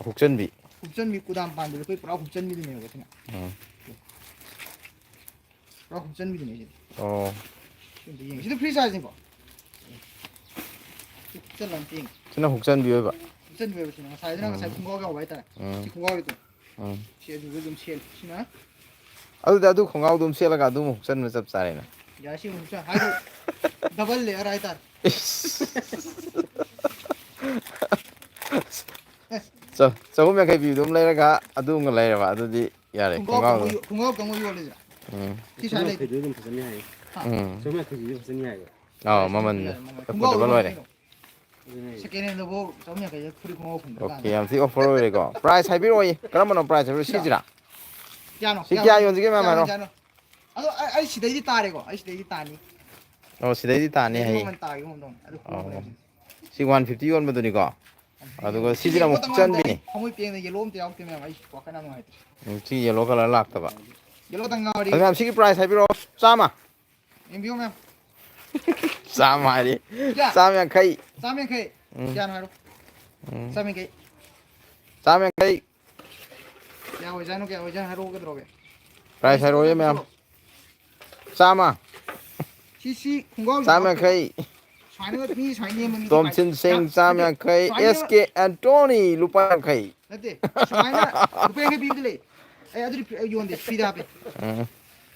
ꯍꯨꯛꯆꯟꯕꯤ꯫ ꯍꯨꯛꯆꯟꯕꯤ, ꯒꯨꯗꯥꯝ ꯄꯥꯟꯗꯕꯤ, ꯑꯩꯈꯣꯏ ꯄꯨꯔꯥ ꯍꯨꯛꯆꯟꯕꯤꯗꯨꯅꯦꯕ ꯁꯤꯅ꯫ ꯎꯝ꯫ ꯄꯨꯔꯥ ꯍꯨꯛꯆꯟꯕꯤꯗꯨꯅꯦ ꯁꯤꯗꯤ꯫ ꯑꯣ꯫ ꯁꯤ ꯑꯝꯇ ꯌꯦꯡꯉꯦ꯫ ꯁꯤꯗꯤ free size ꯅꯤꯀꯣ? ꯍꯨꯛꯆꯜꯂ ꯑꯝꯇ ꯌꯦꯡꯉꯦ꯫ ꯁꯤꯅ ꯍꯨꯛꯆꯟꯕꯤ ꯑꯣꯏꯕ꯫ ꯍꯨꯛꯆꯟꯕꯤ ꯑꯣꯏꯕ ꯁꯤꯅ꯫ ꯉꯁꯥꯏꯗꯨꯅ ꯉꯁꯥꯏ ꯎꯝ꯫ ꯈꯣꯡꯒ꯭ꯔꯥꯎ ꯌꯥꯎꯕ ꯍꯥꯏꯇꯥꯔꯦ꯫ ꯎꯝ꯫ ꯁꯤ ꯈꯣꯡꯒ꯭ꯔꯥꯎꯒꯤꯗꯣ꯫ ꯎꯝ꯫ ꯁꯤ ꯑꯗꯨꯗ ꯑꯗꯨꯝ ꯁꯦꯠꯂꯦ꯫ ꯁꯤꯅ ꯑꯗꯨꯗꯤ ꯑꯗꯨ ꯈꯣꯡꯒ꯭ꯔꯥꯎꯗꯨꯝ ꯁꯦꯠꯂꯒ ꯑꯗꯨꯝ ꯍꯨꯛꯆꯟꯕ ꯆꯞ ꯆꯥꯔꯦꯅ꯫ ꯌꯥꯔꯦ, ꯁꯤ ꯑꯃꯨꯛ ꯍꯨꯛꯆꯟ-, ꯍꯥꯏꯗꯤ, Double layer ꯍꯥꯏꯇꯥꯔꯦ꯫ ꯏꯁ꯫ ꯆ- ꯆꯍꯨꯝ ꯌꯥꯡꯈꯩ ꯄꯤꯕꯗꯨ ꯑꯃ ꯂꯩꯔꯒ ꯑꯗꯨ ꯑꯃꯒ ꯂꯩꯔꯕ, ꯑꯗꯨꯗꯤ ꯌꯥꯔꯦ, ꯈꯣꯡꯒ꯭ꯔꯥꯎ ꯈꯣꯡꯒ꯭ꯔꯥꯎꯗꯣ꯫ ꯀꯥꯡꯕꯨ ꯈꯣꯡꯒ꯭ꯔꯥꯎ ꯀꯥꯡꯕꯨ ꯌꯣꯜꯂꯤꯁꯦ꯫ ꯎꯝ꯫ ꯁꯤ ꯁ꯭ꯋꯥꯏ ꯂꯩ꯫ ꯆꯍꯨꯝ ꯌꯥꯡꯈꯩꯗꯨ ꯑꯗꯨꯝ ꯐꯖꯅ ꯌꯥꯏꯌꯦ꯫ ꯎꯝ꯫ ꯆꯍꯨꯝ ꯌꯥꯡꯈꯩꯗꯨꯗꯤ ꯐꯖꯅ ꯌꯥꯏꯌꯦ꯫ ꯑꯧ, ꯃꯃꯜ ꯈꯣꯡꯒ꯭ꯔꯥꯎ affordable ꯑꯣꯏꯔꯦ꯫ ꯀꯩꯅꯣ꯫ ꯑꯗꯨꯅꯦ꯫ Second handꯗꯕꯨ ꯆꯍꯨꯝ ꯌꯥꯡꯈꯩꯗ ꯐꯨꯔꯤꯠ ꯈꯣꯡꯒ꯭ꯔꯥꯎ ꯐꯪꯗ꯭ꯔ ꯑꯣꯀꯦ, ꯀꯥꯟꯗ꯫ ꯌꯥꯝ ꯊꯤ offer ꯑꯣꯏꯔꯦꯀꯣ꯫ Price ꯍꯥꯏꯕꯤꯔꯛꯑꯣꯌꯦ, ꯀꯔꯝꯕꯅꯣ price ꯍꯥꯏꯕꯤꯔꯛꯑꯣ? ꯁꯤꯔꯣ? ꯁꯤꯁꯤꯔꯥ? ꯀꯌꯥꯅꯣ? ꯁꯤ ꯀꯌꯥ ꯌꯣꯟꯁꯤꯒꯦ, ꯃꯌꯥꯝ ꯍꯥꯏꯔꯣ? ꯌꯣꯟꯁꯤꯒꯦ ꯍꯥꯏꯅꯣ? ꯑꯗꯣ ꯑꯩ, ꯑꯩ ꯁꯤꯗꯩꯗꯤ ꯇꯥꯔꯦꯀꯣ, ꯑꯩ ꯁꯤꯗꯩꯗꯤ ꯇꯥꯅꯤ꯫ ꯑꯣ, ꯁꯤꯗꯩꯗꯤ ꯇꯥꯅꯤ ꯁꯤꯗꯩꯗꯤ ꯍꯥꯏꯌꯦ꯫ ꯃꯃꯜ ꯇꯥꯒꯦ ꯃꯑꯣꯡꯗ ꯑꯗꯨ ꯈꯣꯡꯎꯞ ꯑꯣ꯫ ꯂꯩꯕꯁꯤꯗꯤ꯫ ꯁꯤ one fifty ꯌꯣꯟꯕꯗꯨꯅꯤꯀꯣ꯫ ꯑꯗꯨꯒ ꯁꯤꯁꯤꯅ Yellow ꯑꯃꯨꯛ ꯇꯪ ꯆꯟꯕꯤꯅꯤ꯫ ꯉꯥꯏꯔꯦ, ꯈꯣꯡꯎꯞ ꯄꯦꯟꯅ yellow ꯑꯝꯇ ꯌꯥꯎꯗꯦ ꯃꯌꯥꯝ, ꯑꯩ ꯋꯥꯈꯜ ꯌꯥꯝ ꯅꯨꯡꯉꯥꯏꯇꯦ꯫ ꯎꯝ, ꯁꯤ yellow colour ꯂꯥꯛꯇꯕ꯫ Yellow ꯇꯪ ꯉꯥꯎꯔꯤ꯫ ꯑꯗꯨ ꯃꯌꯥꯝ, ꯁꯤꯒꯤ price ꯍꯥꯏꯕꯤꯔꯛꯑꯣ꯫ ꯆꯥꯝꯃ꯫ ꯌꯦꯡꯕꯤꯌꯣ ꯃꯌꯥꯝ꯫ ꯆꯥꯝꯃ ꯍꯥꯏꯔꯤ꯫ ꯀꯌꯥ? ꯆꯥꯝꯃ ꯌꯥꯡꯈꯩ꯫ ꯆꯥꯝ ꯌꯥꯡꯈꯩ꯫ ꯎꯝ꯫ ꯀꯌꯥꯅꯣ ꯍꯥꯏꯔꯣ꯫ ꯎꯝ꯫ ꯆꯥꯝ ꯌꯥꯡꯈꯩ꯫ ꯆꯥꯝ ꯌꯥꯡꯈꯩ꯫ ꯀꯌꯥ ꯑꯣꯏꯖꯥꯠꯅꯣ, ꯀꯌꯥ ꯑꯣꯏꯖꯥꯠꯅꯣ ꯍꯥꯏꯔꯛꯑꯣ, ꯀꯩꯗꯧꯔꯒꯦ? Price ꯍꯥꯏꯔꯛꯑꯣꯌꯦ ꯃꯌꯥꯝ꯫ ꯆꯥꯝꯃ꯫ ꯁꯤ, ꯁꯤ ꯈꯣꯡꯒ꯭ꯔꯥꯎꯁꯦ ꯆꯥꯝ ꯍꯥꯞꯇꯦꯕ꯫ ꯌꯥꯡꯈꯩ꯫ ꯁꯨꯃꯥꯏꯅꯒ ꯃꯤ ꯁꯨꯃꯥꯏꯅ ꯅꯦꯝꯕ ꯃꯤꯗꯤ ꯀꯃꯥꯏꯅ ꯇꯣꯝꯊꯤꯟ ꯁꯤꯡ, ꯇꯧ-, ꯆꯥꯝ ꯅꯠꯇꯦ, ꯌꯥꯡꯈꯩ꯫ ꯁꯨꯃꯥꯏꯅꯒ S K Anthony, ꯂꯨꯄꯥ ꯌꯥꯡꯈꯩ꯫ ꯅꯠꯇꯦ, ꯁꯨꯃꯥꯏꯅ ꯂꯨꯄꯥ ꯌꯥꯡꯈꯩ ꯄꯤꯕꯗꯤ ꯂꯩ꯫ ꯑꯩ ꯑꯗꯨꯗꯤ ꯐ꯭ꯔꯤ-, ꯌꯣꯟꯗꯦ, ꯐ꯭ꯔꯤꯗ ꯍꯥꯞꯄꯦ꯫ ꯎꯝ꯫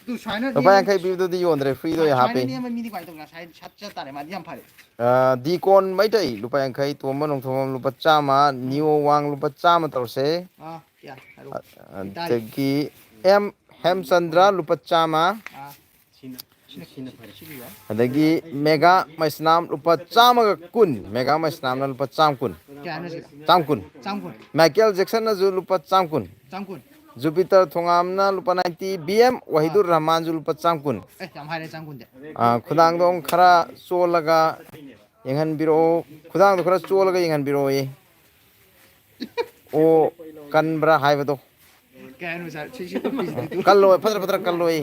ꯑꯗꯨ ꯁꯨꯃꯥꯏꯅ ꯂꯨꯄꯥ ꯅꯦꯝꯕ, ꯌꯥꯡꯈꯩ ꯄꯤꯕꯗꯨꯗꯤ ꯌꯣꯟꯗ꯭ꯔꯦ, ꯐ꯭ꯔꯤꯗ ꯑꯣꯏꯅ ꯁꯨꯃꯥꯏꯅ ꯍꯥꯞꯄꯦ꯫ ꯅꯦꯝꯕ ꯃꯤꯗꯤ ꯀꯃꯥꯏꯅ ꯇꯧꯕ? ꯁꯥꯏ ꯁꯠ ꯆꯠ ꯇꯥꯔꯦ, ꯃꯥꯗꯤ ꯌꯥꯝ ꯐꯔꯦ꯫ ꯑ, ꯗꯤꯀꯣꯟ ꯃꯩꯇꯩ, ꯂꯨꯄꯥ ꯌꯥꯡꯈꯩ꯫ ꯇꯣꯝꯕ ꯅꯣꯡꯊꯣꯝꯕꯝ, ꯂꯨꯄꯥ ꯆꯥꯝꯃ꯫ ꯅꯤꯌꯣ ꯋꯥꯡ, ꯂꯨꯄꯥ ꯆꯥꯝꯃ ꯇꯧꯔꯁꯦ꯫ ꯑꯥ, ꯀꯌꯥ? ꯍꯥꯏꯔꯣ꯫ ꯑ-, ꯑꯗꯒꯤ ꯑꯦꯝ ꯍꯦꯝꯆꯟꯗ꯭ꯔ, ꯂꯨꯄꯥ ꯆꯥꯝꯃ꯫ ꯑꯥ꯫ ꯁꯤꯅ, ꯁꯤꯅ ꯐꯔꯦ꯫ ꯁꯤꯒꯤ ꯌꯥꯏ꯫ ꯑꯗꯒꯤ ꯃꯦꯒꯥ ꯃꯩꯁꯅꯥꯝ, ꯂꯨꯄꯥ ꯆꯥꯝꯃꯒ ꯀꯨꯟ꯫ ꯃꯦꯒꯥ ꯃꯩꯁꯅꯥꯝꯅ ꯂꯨꯄꯥ ꯆꯥꯝꯃ ꯀꯨꯟ꯫ ꯀꯌꯥꯅꯣ ꯁꯤꯗ? ꯆꯥꯝꯃ ꯀꯨꯟ꯫ ꯆꯥꯝ ꯀꯨꯟ꯫ ꯃꯥꯏꯀꯦꯜ ꯖꯦꯛꯁꯟꯅꯁꯨ ꯂꯨꯄꯥ ꯆꯥꯝ ꯀꯨꯟ꯫ ꯆꯥꯝ ꯀꯨꯟ꯫ ꯖꯨꯄꯤꯇꯔ ꯊꯣꯉꯥꯝꯅ ꯂꯨꯄꯥ ninety, ꯕꯤ ꯑꯦꯝ ꯋꯥꯍꯤꯗꯨꯔ ꯔꯍꯃꯥꯟꯁꯨ ꯂꯨꯄꯥ ꯆꯥꯝ ꯀꯨꯟ꯫ ꯑꯦ, ꯌꯥꯝ ꯍꯥꯏꯔꯦ, ꯆꯥꯝ ꯀꯨꯟꯗꯤ꯫ ꯑ, ꯈꯨꯗꯥꯡꯗꯣ ꯑꯃꯨꯛ ꯈꯔ ꯆꯣꯜꯂꯒ ꯌꯦꯡꯍꯟꯕꯤꯔꯛꯑꯣ꯫ ꯈꯨꯗꯥꯡꯗꯣ ꯈꯔ ꯆꯣꯜꯂꯒ ꯌꯦꯡꯍꯟꯕꯤꯔꯛꯑꯣꯌꯦ꯫ ꯑꯣ, ꯀꯟꯕ꯭ꯔꯥ ꯍꯥꯏꯕꯗꯣ꯫ ꯀꯩ ꯍꯥꯏꯅꯣ ꯁꯥꯔ? ꯁꯤ, ꯁꯤ ꯇꯣꯛꯄꯤꯁꯤꯗꯤ꯫ ꯀꯜꯂꯣ, ꯐꯠꯇ꯭ꯔ ꯐꯠꯇ꯭ꯔ ꯀꯜꯂꯣꯌꯦ꯫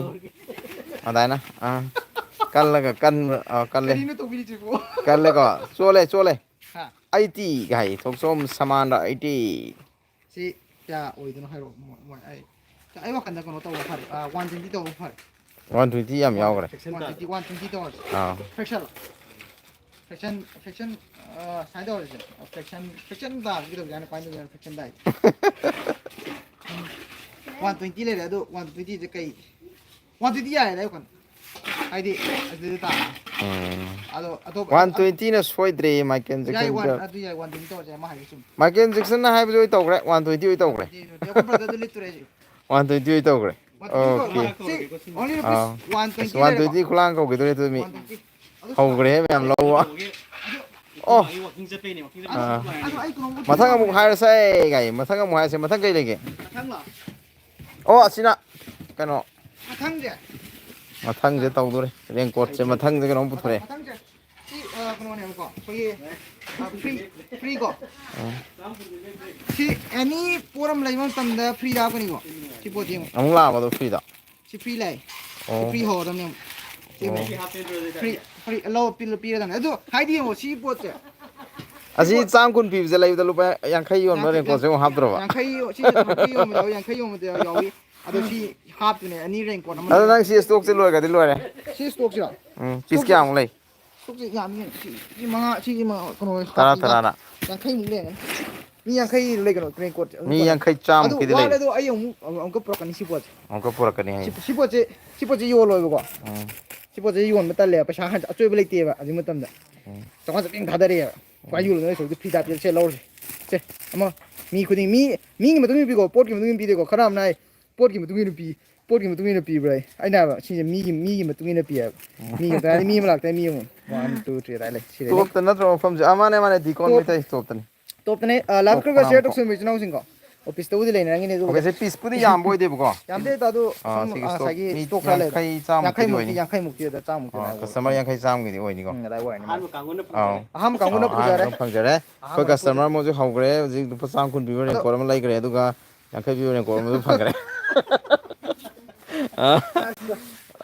ꯑꯗꯥꯏꯅ꯫ ꯑ, ꯀꯜꯂꯒ ꯀꯟꯕ꯭ꯔꯥ? ꯑ, ꯀꯜꯂꯦ꯫ ꯀꯔꯤꯅꯣ ꯇꯧꯕꯤꯔꯤꯁꯤꯕꯣ? ꯀꯜꯂꯦꯀꯣ꯫ ꯆꯣꯜꯂꯦ, ꯆꯣꯜꯂꯦ꯫ ꯍꯥ? Eighty ꯀꯥꯏ, ꯊꯣꯛꯆꯣꯝ ꯁꯃꯥꯟꯗ eighty꯫ ꯁꯤ ꯀꯌꯥ ꯑꯣꯏꯗꯣꯏꯅꯣ ꯍꯥꯏꯔꯣ? ꯃꯣꯏ, ꯃꯣꯏ, ꯑꯩ, ꯑꯩ ꯋꯥꯈꯟꯗ ꯀꯩꯅꯣ ꯇꯧꯕ ꯐꯔꯦ꯫ ꯑꯥ, one twenty ꯇꯧꯕ ꯐꯔꯦ꯫ One twenty ꯌꯥꯝ ꯌꯥꯎꯈ꯭ꯔꯦ꯫ One twenty, one twenty ꯇꯧꯔꯁꯦ꯫ ꯑꯥ꯫ Fraction꯫ Fraction, fraction, ꯑꯥ, ꯁꯨꯃꯥꯏꯅ ꯇꯧꯔꯁꯦ꯫ Fraction, fraction ꯇꯥꯕꯁꯤ ꯀꯩꯗꯧꯒꯦ ꯍꯥꯏꯅ ꯀꯃꯥꯏꯅ ꯇꯧꯒꯦ ꯍꯥꯏꯅ fraction ꯇꯥꯏ꯫ One twenty ꯂꯩꯔꯦ, ꯑꯗꯨ one twenty ꯁꯦ ꯀꯩ? One twenty ꯌꯥꯔꯦꯗ, ꯑꯩ ꯋꯥꯈꯜ꯫ ꯍꯥꯏꯗꯤ, ꯑꯗꯨꯗ ꯇꯥꯔꯦ꯫ ꯎꯝ꯫ ꯑꯗꯣ ꯑꯇꯣꯞꯄ ꯋꯥꯟ ꯇ꯭ꯋꯦꯟꯇꯤꯅ ꯁꯣꯏꯗ꯭ꯔꯦ ꯃꯥꯏꯀꯦꯜ ꯌꯥꯏ, ꯋꯥꯟ ꯖꯦꯛꯁꯟꯒ꯫ ꯑꯗꯨ ꯌꯥꯏ, ꯋꯥꯟ ꯇ꯭ꯋꯦꯟꯇꯤ ꯇꯧꯔꯁꯦ, ꯑꯃ ꯍꯥꯏꯒꯦ ꯆꯨꯝꯃꯤ꯫ ꯃꯥꯏꯀꯦꯜ ꯖꯦꯛꯁꯟꯅ ꯍꯥꯏꯕꯗꯨ ꯑꯩ ꯇꯧꯈ꯭ꯔꯦ, ꯋꯥꯟ ꯇ꯭ꯋꯦꯟꯇꯤ ꯑꯩ ꯇꯧꯈ꯭ꯔꯦ꯫ ꯑꯗꯨꯗꯤ ꯑꯩꯈꯣꯏ ꯕ꯭ꯔꯗꯔꯗꯨ ꯂꯤꯠꯇꯣꯔꯦ ꯑꯩꯁꯨ꯫ ꯋꯥꯟ ꯇ꯭ꯋꯦꯟꯇꯤ ꯑꯣꯏ ꯇꯧꯈ꯭ꯔꯦ꯫ ꯋꯥꯟ ꯇ꯭ꯋꯦꯟꯇꯤ ꯀꯧꯔꯦ꯫ ꯑꯣꯀꯦ꯫ ꯁꯤ only ꯑꯥ꯫ rupees one twenty ꯋꯥꯟ ꯂꯩꯔꯦꯀꯣ꯫ ꯇ꯭ꯋꯦꯟꯇꯤ ꯈꯨꯂꯥꯡ ꯀꯧꯈꯤꯗꯣꯔꯦ ꯑꯗꯨ ꯃꯤ꯫ One twenty. ꯑꯗꯨ ꯍꯧꯈ꯭ꯔꯦꯍꯦ ꯃꯌꯥꯝ ꯂꯧꯕ꯫ ꯑꯣ꯫ ꯑꯗꯨ, ꯑꯗꯨ ꯑꯩ ꯀꯩꯅꯣꯝ ꯎꯠꯀꯦ ꯃꯊꯪ ꯑꯃꯨꯛ ꯇꯧꯕꯅꯦ꯫ ꯍꯥꯏꯔꯁꯦ꯫ ꯀꯥꯏ ꯃꯊꯪ ꯑꯃꯨꯛ ꯍꯥꯏꯔꯁꯦ꯫ ꯃꯊꯪ ꯀꯩ ꯂꯩꯒꯦ? ꯃꯊꯪꯂꯣ? ꯑꯣ ꯑꯁꯤꯅ ꯀꯩꯅꯣ꯫ ꯃꯊꯪꯁꯦ꯫ ꯃꯊꯪꯁꯦ ꯇꯧꯗꯣꯔꯦ꯫ ꯔꯦꯟꯀꯣꯠꯁꯦ ꯃꯊꯪꯁꯦ ꯀꯩꯅꯣꯝ ꯄꯨꯊꯣꯔꯛꯑꯦ꯫ ꯃꯊꯪꯁꯦ꯫ ꯁꯤ, ꯑ, ꯀꯩꯅꯣꯅꯦꯕꯀꯣ, ꯑꯩꯈꯣꯏꯒꯤ, ꯑ, free, free ꯀꯣ꯫ ꯎꯝ꯫ ꯁꯤ any ꯄꯣꯠ ꯑꯃ ꯂꯩꯕ ꯃꯇꯝꯗ free ꯗ ꯍꯥꯞꯀꯅꯤꯀꯣ꯫ ꯁꯤ ꯄꯣꯠꯁꯤ ꯌꯦꯡꯉꯣ꯫ ꯑꯃꯨꯛ ꯂꯥꯛꯑꯕ ꯑꯗꯣ free ꯗ? ꯁꯤ free ꯂꯥꯛꯑꯦ꯫ ꯁꯤ ꯑꯣ꯫ free ꯍꯧꯔꯗꯕꯅꯦ ꯑꯃꯨꯛ꯫ ꯁꯤ ꯑꯃꯨꯛ free, free ꯂꯧ ꯄꯤꯔ-, ꯄꯤꯔꯗꯕꯅꯦ꯫ ꯑꯗꯣ ꯍꯥꯏꯗꯤ ꯌꯦꯡꯉꯣ ꯁꯤ ꯄꯣꯠꯁꯦ꯫ ꯁꯤ ꯑꯁꯤ ꯄꯣꯠ ꯆꯥꯝ ꯀꯨꯟ ꯄꯤꯕꯁꯦ ꯂꯩꯕꯗ ꯂꯨꯄꯥ ꯌꯥꯡꯈꯩ ꯌꯣꯟꯕ ꯌꯥꯡꯈꯩ, ꯌꯥꯡ-, ꯔꯦꯟꯀꯣꯠꯁꯦ ꯑꯃꯨꯛ ꯍꯥꯞꯇ꯭ꯔꯕ? ꯌꯥꯡꯈꯩ, ꯁꯤ ꯊꯥꯔꯇꯤ ꯌꯣꯟꯕ ꯌꯥꯎꯏ, ꯌꯥꯡꯈꯩ ꯌꯣꯟꯕꯗ ꯌꯥꯎꯏ꯫ ꯑꯗꯣ ꯁꯤ ꯍꯥꯞꯇꯨꯅꯦ ꯑꯅꯤ ꯔꯦꯟꯀꯣꯠ ꯑꯃ ꯑꯗꯣ ꯂꯩꯔꯦ꯫ ꯅꯪ ꯁꯤ ꯏꯁꯇꯣꯛꯁꯦ ꯂꯣꯏꯈ꯭ꯔꯗꯤ ꯂꯣꯏꯔꯦ꯫ ꯁꯤ ꯏꯁꯇꯣꯛꯁꯤꯔꯣ? ꯎꯝ, ꯄꯤꯁ ꯏꯁꯇꯣꯛꯁꯦ ꯀꯌꯥꯃꯨꯛ ꯂꯩ? ꯁꯨꯛꯁꯦ ꯌꯥꯝꯃꯤ ꯀꯩꯅꯣ꯫ ꯁꯤ, ꯁꯤ ꯃꯉꯥ, ꯁꯤꯒꯤ ꯃꯉꯥ, ꯀꯩꯅꯣ, ꯇꯔꯥ, ꯍꯥꯞꯄꯤꯕ ꯇꯔꯥꯔ? ꯌꯥꯡꯈꯩꯃꯨꯛ ꯂꯩꯔꯝꯒꯅꯤ꯫ ꯃꯤ ꯌꯥꯡꯈꯩ ꯂꯩ ꯀꯩꯅꯣ, ꯔꯦꯟꯀꯣꯠ ꯑꯗꯨꯝ ꯃꯤ ꯄꯣꯠ꯫ ꯌꯥꯡꯈꯩ ꯑꯗꯨ ꯆꯥꯝꯃꯨꯛꯀꯤꯗꯤ ꯂꯩ꯫ ꯋꯥꯠꯂꯦ, ꯑꯗꯣ ꯑꯩ ꯑꯃꯨꯛ, ꯑꯃꯨꯛ, ꯑꯃꯨꯛꯀ ꯄꯨꯔꯛꯀꯅꯤ ꯁꯤ ꯄꯣꯠꯁꯦ꯫ ꯑꯃꯨꯛꯀ ꯄꯨꯔꯛꯀꯅꯤ ꯍꯥꯏꯌꯦ꯫ ꯁꯤ, ꯁꯤ ꯄꯣꯠꯁꯦ, ꯁꯤ ꯄꯣꯠꯁꯦ ꯌꯣꯜꯂꯣꯏꯕꯀꯣ꯫ ꯎꯝ, ꯁꯤ ꯄꯣꯠꯁꯦ ꯌꯣꯟꯕ ꯇꯜꯂꯦꯕ, ꯄꯩꯁꯥ ꯍꯟ-, ꯑꯆꯣꯏꯕ ꯂꯩꯇꯦꯕ ꯍꯧꯖꯤꯛ ꯃꯇꯝꯗ꯫ ꯎꯝ, ꯆꯥꯝꯃꯉꯥ ꯆꯥꯇ꯭ꯔꯦꯠ ꯊꯥꯗꯔꯛꯑꯦꯕ꯫ ꯈ꯭ꯋꯥꯏ ꯎꯝ, ꯌꯣꯜꯂꯣꯏ ꯁꯔꯨꯛꯇꯤ ꯐ꯭ꯔꯤꯗ ꯄꯤꯔꯁꯦ, ꯂꯧꯔꯁꯦ꯫ ꯁꯦ, ꯑꯃ ꯃꯤ ꯈꯨꯗꯤꯡ, ꯃꯤ, ꯃꯤꯒꯤ ꯃꯇꯨꯡ ꯏꯟꯅ ꯄꯤꯀꯣ, ꯄꯣꯠꯀꯤ ꯃꯇꯨꯡ ꯏꯟꯅ ꯄꯤꯗꯦꯀꯣ꯫ ꯈꯔ ꯑꯃꯅ ꯍꯥꯏ, "ꯄꯣꯠꯀꯤ ꯃꯇꯨꯡ ꯏꯟꯅ ꯄꯤ, ꯄꯣꯠꯀꯤ ꯃꯇꯨꯡ ꯏꯟꯅ ꯄꯤꯕ꯭ꯔꯥ?" ꯑꯩꯅ ꯍꯥꯏꯕ, "ꯁꯤꯁꯦ ꯃꯤꯒꯤ, ꯃꯤꯒꯤ ꯃꯇꯨꯡ ꯏꯟꯅ ꯄꯤ" ꯍꯥꯏꯕ꯫ ꯎꯝ꯫ ꯃꯤꯒꯤ ꯃꯇꯨꯡ ꯏꯟꯅ, ꯃꯤ ꯑꯃ ꯂꯥꯛꯇꯥꯔꯦ, ꯃꯤ ꯑꯃ꯫ One, two, three ꯑꯗꯥꯏ ꯂꯩ꯫ ꯁꯤꯗꯩꯅꯦ꯫ ꯇꯣꯞꯇ ꯅꯠꯇ꯭ꯔꯣ ꯃꯐꯝꯁꯦ? ꯑꯥ, ꯃꯥꯅꯦ, ꯃꯥꯅꯦ, ꯗꯤꯀꯣꯟ ꯇꯣꯞ, ꯃꯩꯇꯩ ꯇꯣꯞꯇꯅꯤ꯫ ꯇꯣꯞꯇꯅꯦ, ꯑ, live ꯇꯣꯞ stream ꯒ share ꯈꯣꯡꯅꯥꯡ ꯃꯈꯣꯡ꯫ ꯇꯧꯁꯟꯕ ꯏꯆꯤꯟ ꯏꯅꯥꯎꯁꯤꯡꯀꯣ꯫ ꯑꯣꯐꯤꯁꯇꯕꯨꯗꯤ ꯂꯩꯅꯔꯝꯒꯤꯅꯤ ꯑꯗꯨꯕꯨꯗꯤ꯫ ꯑꯣꯀꯦ, ꯁꯤ ꯄꯤꯁꯄꯨꯗꯤ ꯌꯥꯝꯕ ꯑꯣꯏꯗꯦꯕꯀꯣ꯫ ꯌꯥꯝꯗꯦ, ꯑꯗꯣ ꯑꯥ, ꯁꯨꯝ, ꯁꯤꯒꯤ ꯑ, ꯏꯁꯇꯣꯛ ꯉꯁꯥꯏꯒꯤ ꯃꯤ ꯏꯁꯇꯣꯛ ꯈꯔ ꯂꯩꯕ꯫ ꯌꯥꯡꯈꯩ ꯆꯥꯝꯃꯨꯛꯀꯤꯗꯤ ꯌꯥꯡꯈꯩꯃꯨꯛꯇꯤ, ꯑꯣꯏꯅꯤ꯫ ꯌꯥꯡꯈꯩꯃꯨꯛꯇꯤ ꯑꯥ, ꯑꯗ ꯆꯥꯝꯃꯨꯛꯇꯤ ꯀꯁꯇꯃꯔ ꯑꯗꯥꯏ ꯑꯣꯏꯔꯅꯤ꯫ ꯌꯥꯡꯈꯩ ꯆꯥꯝꯃꯒꯤꯗꯤ ꯑꯣꯏꯅꯤꯀꯣ꯫ ꯎꯝ, ꯑꯗꯥꯏ ꯑꯣꯏꯔꯅꯤ꯫ ꯑꯥꯎ꯫ ꯑꯍꯥꯟꯕ ꯀꯥꯡꯕꯨꯅ ꯑꯥꯎ, ꯑꯍꯥꯟꯕ ꯄꯨꯖꯔꯦ꯫ ꯑꯗꯨꯝ ꯐꯪꯖꯔꯦ꯫ ꯑꯍꯥꯟꯕ ꯑꯩꯈꯣꯏ ꯀꯥꯡꯕꯨꯅ ꯀꯁꯇꯃꯔ ꯄꯨꯖꯔꯦ꯫ ꯃꯣꯏꯁꯨ ꯍꯧꯈ꯭ꯔꯦ꯫ ꯍꯧꯖꯤꯛ ꯂꯨꯄꯥ ꯆꯥꯝꯃ ꯀꯨꯟ ꯄꯤꯕ ꯑꯗꯣ ꯔꯦꯟꯀꯣꯠ ꯑꯃ ꯂꯩꯈ꯭ꯔꯦ, ꯑꯗꯨꯒ ꯌꯥꯡꯈꯩ ꯄꯤꯕ ꯔꯦꯟꯀꯣꯠ ꯑꯃꯁꯨ ꯐꯪꯈ꯭ꯔꯦ꯫ ꯑꯥ,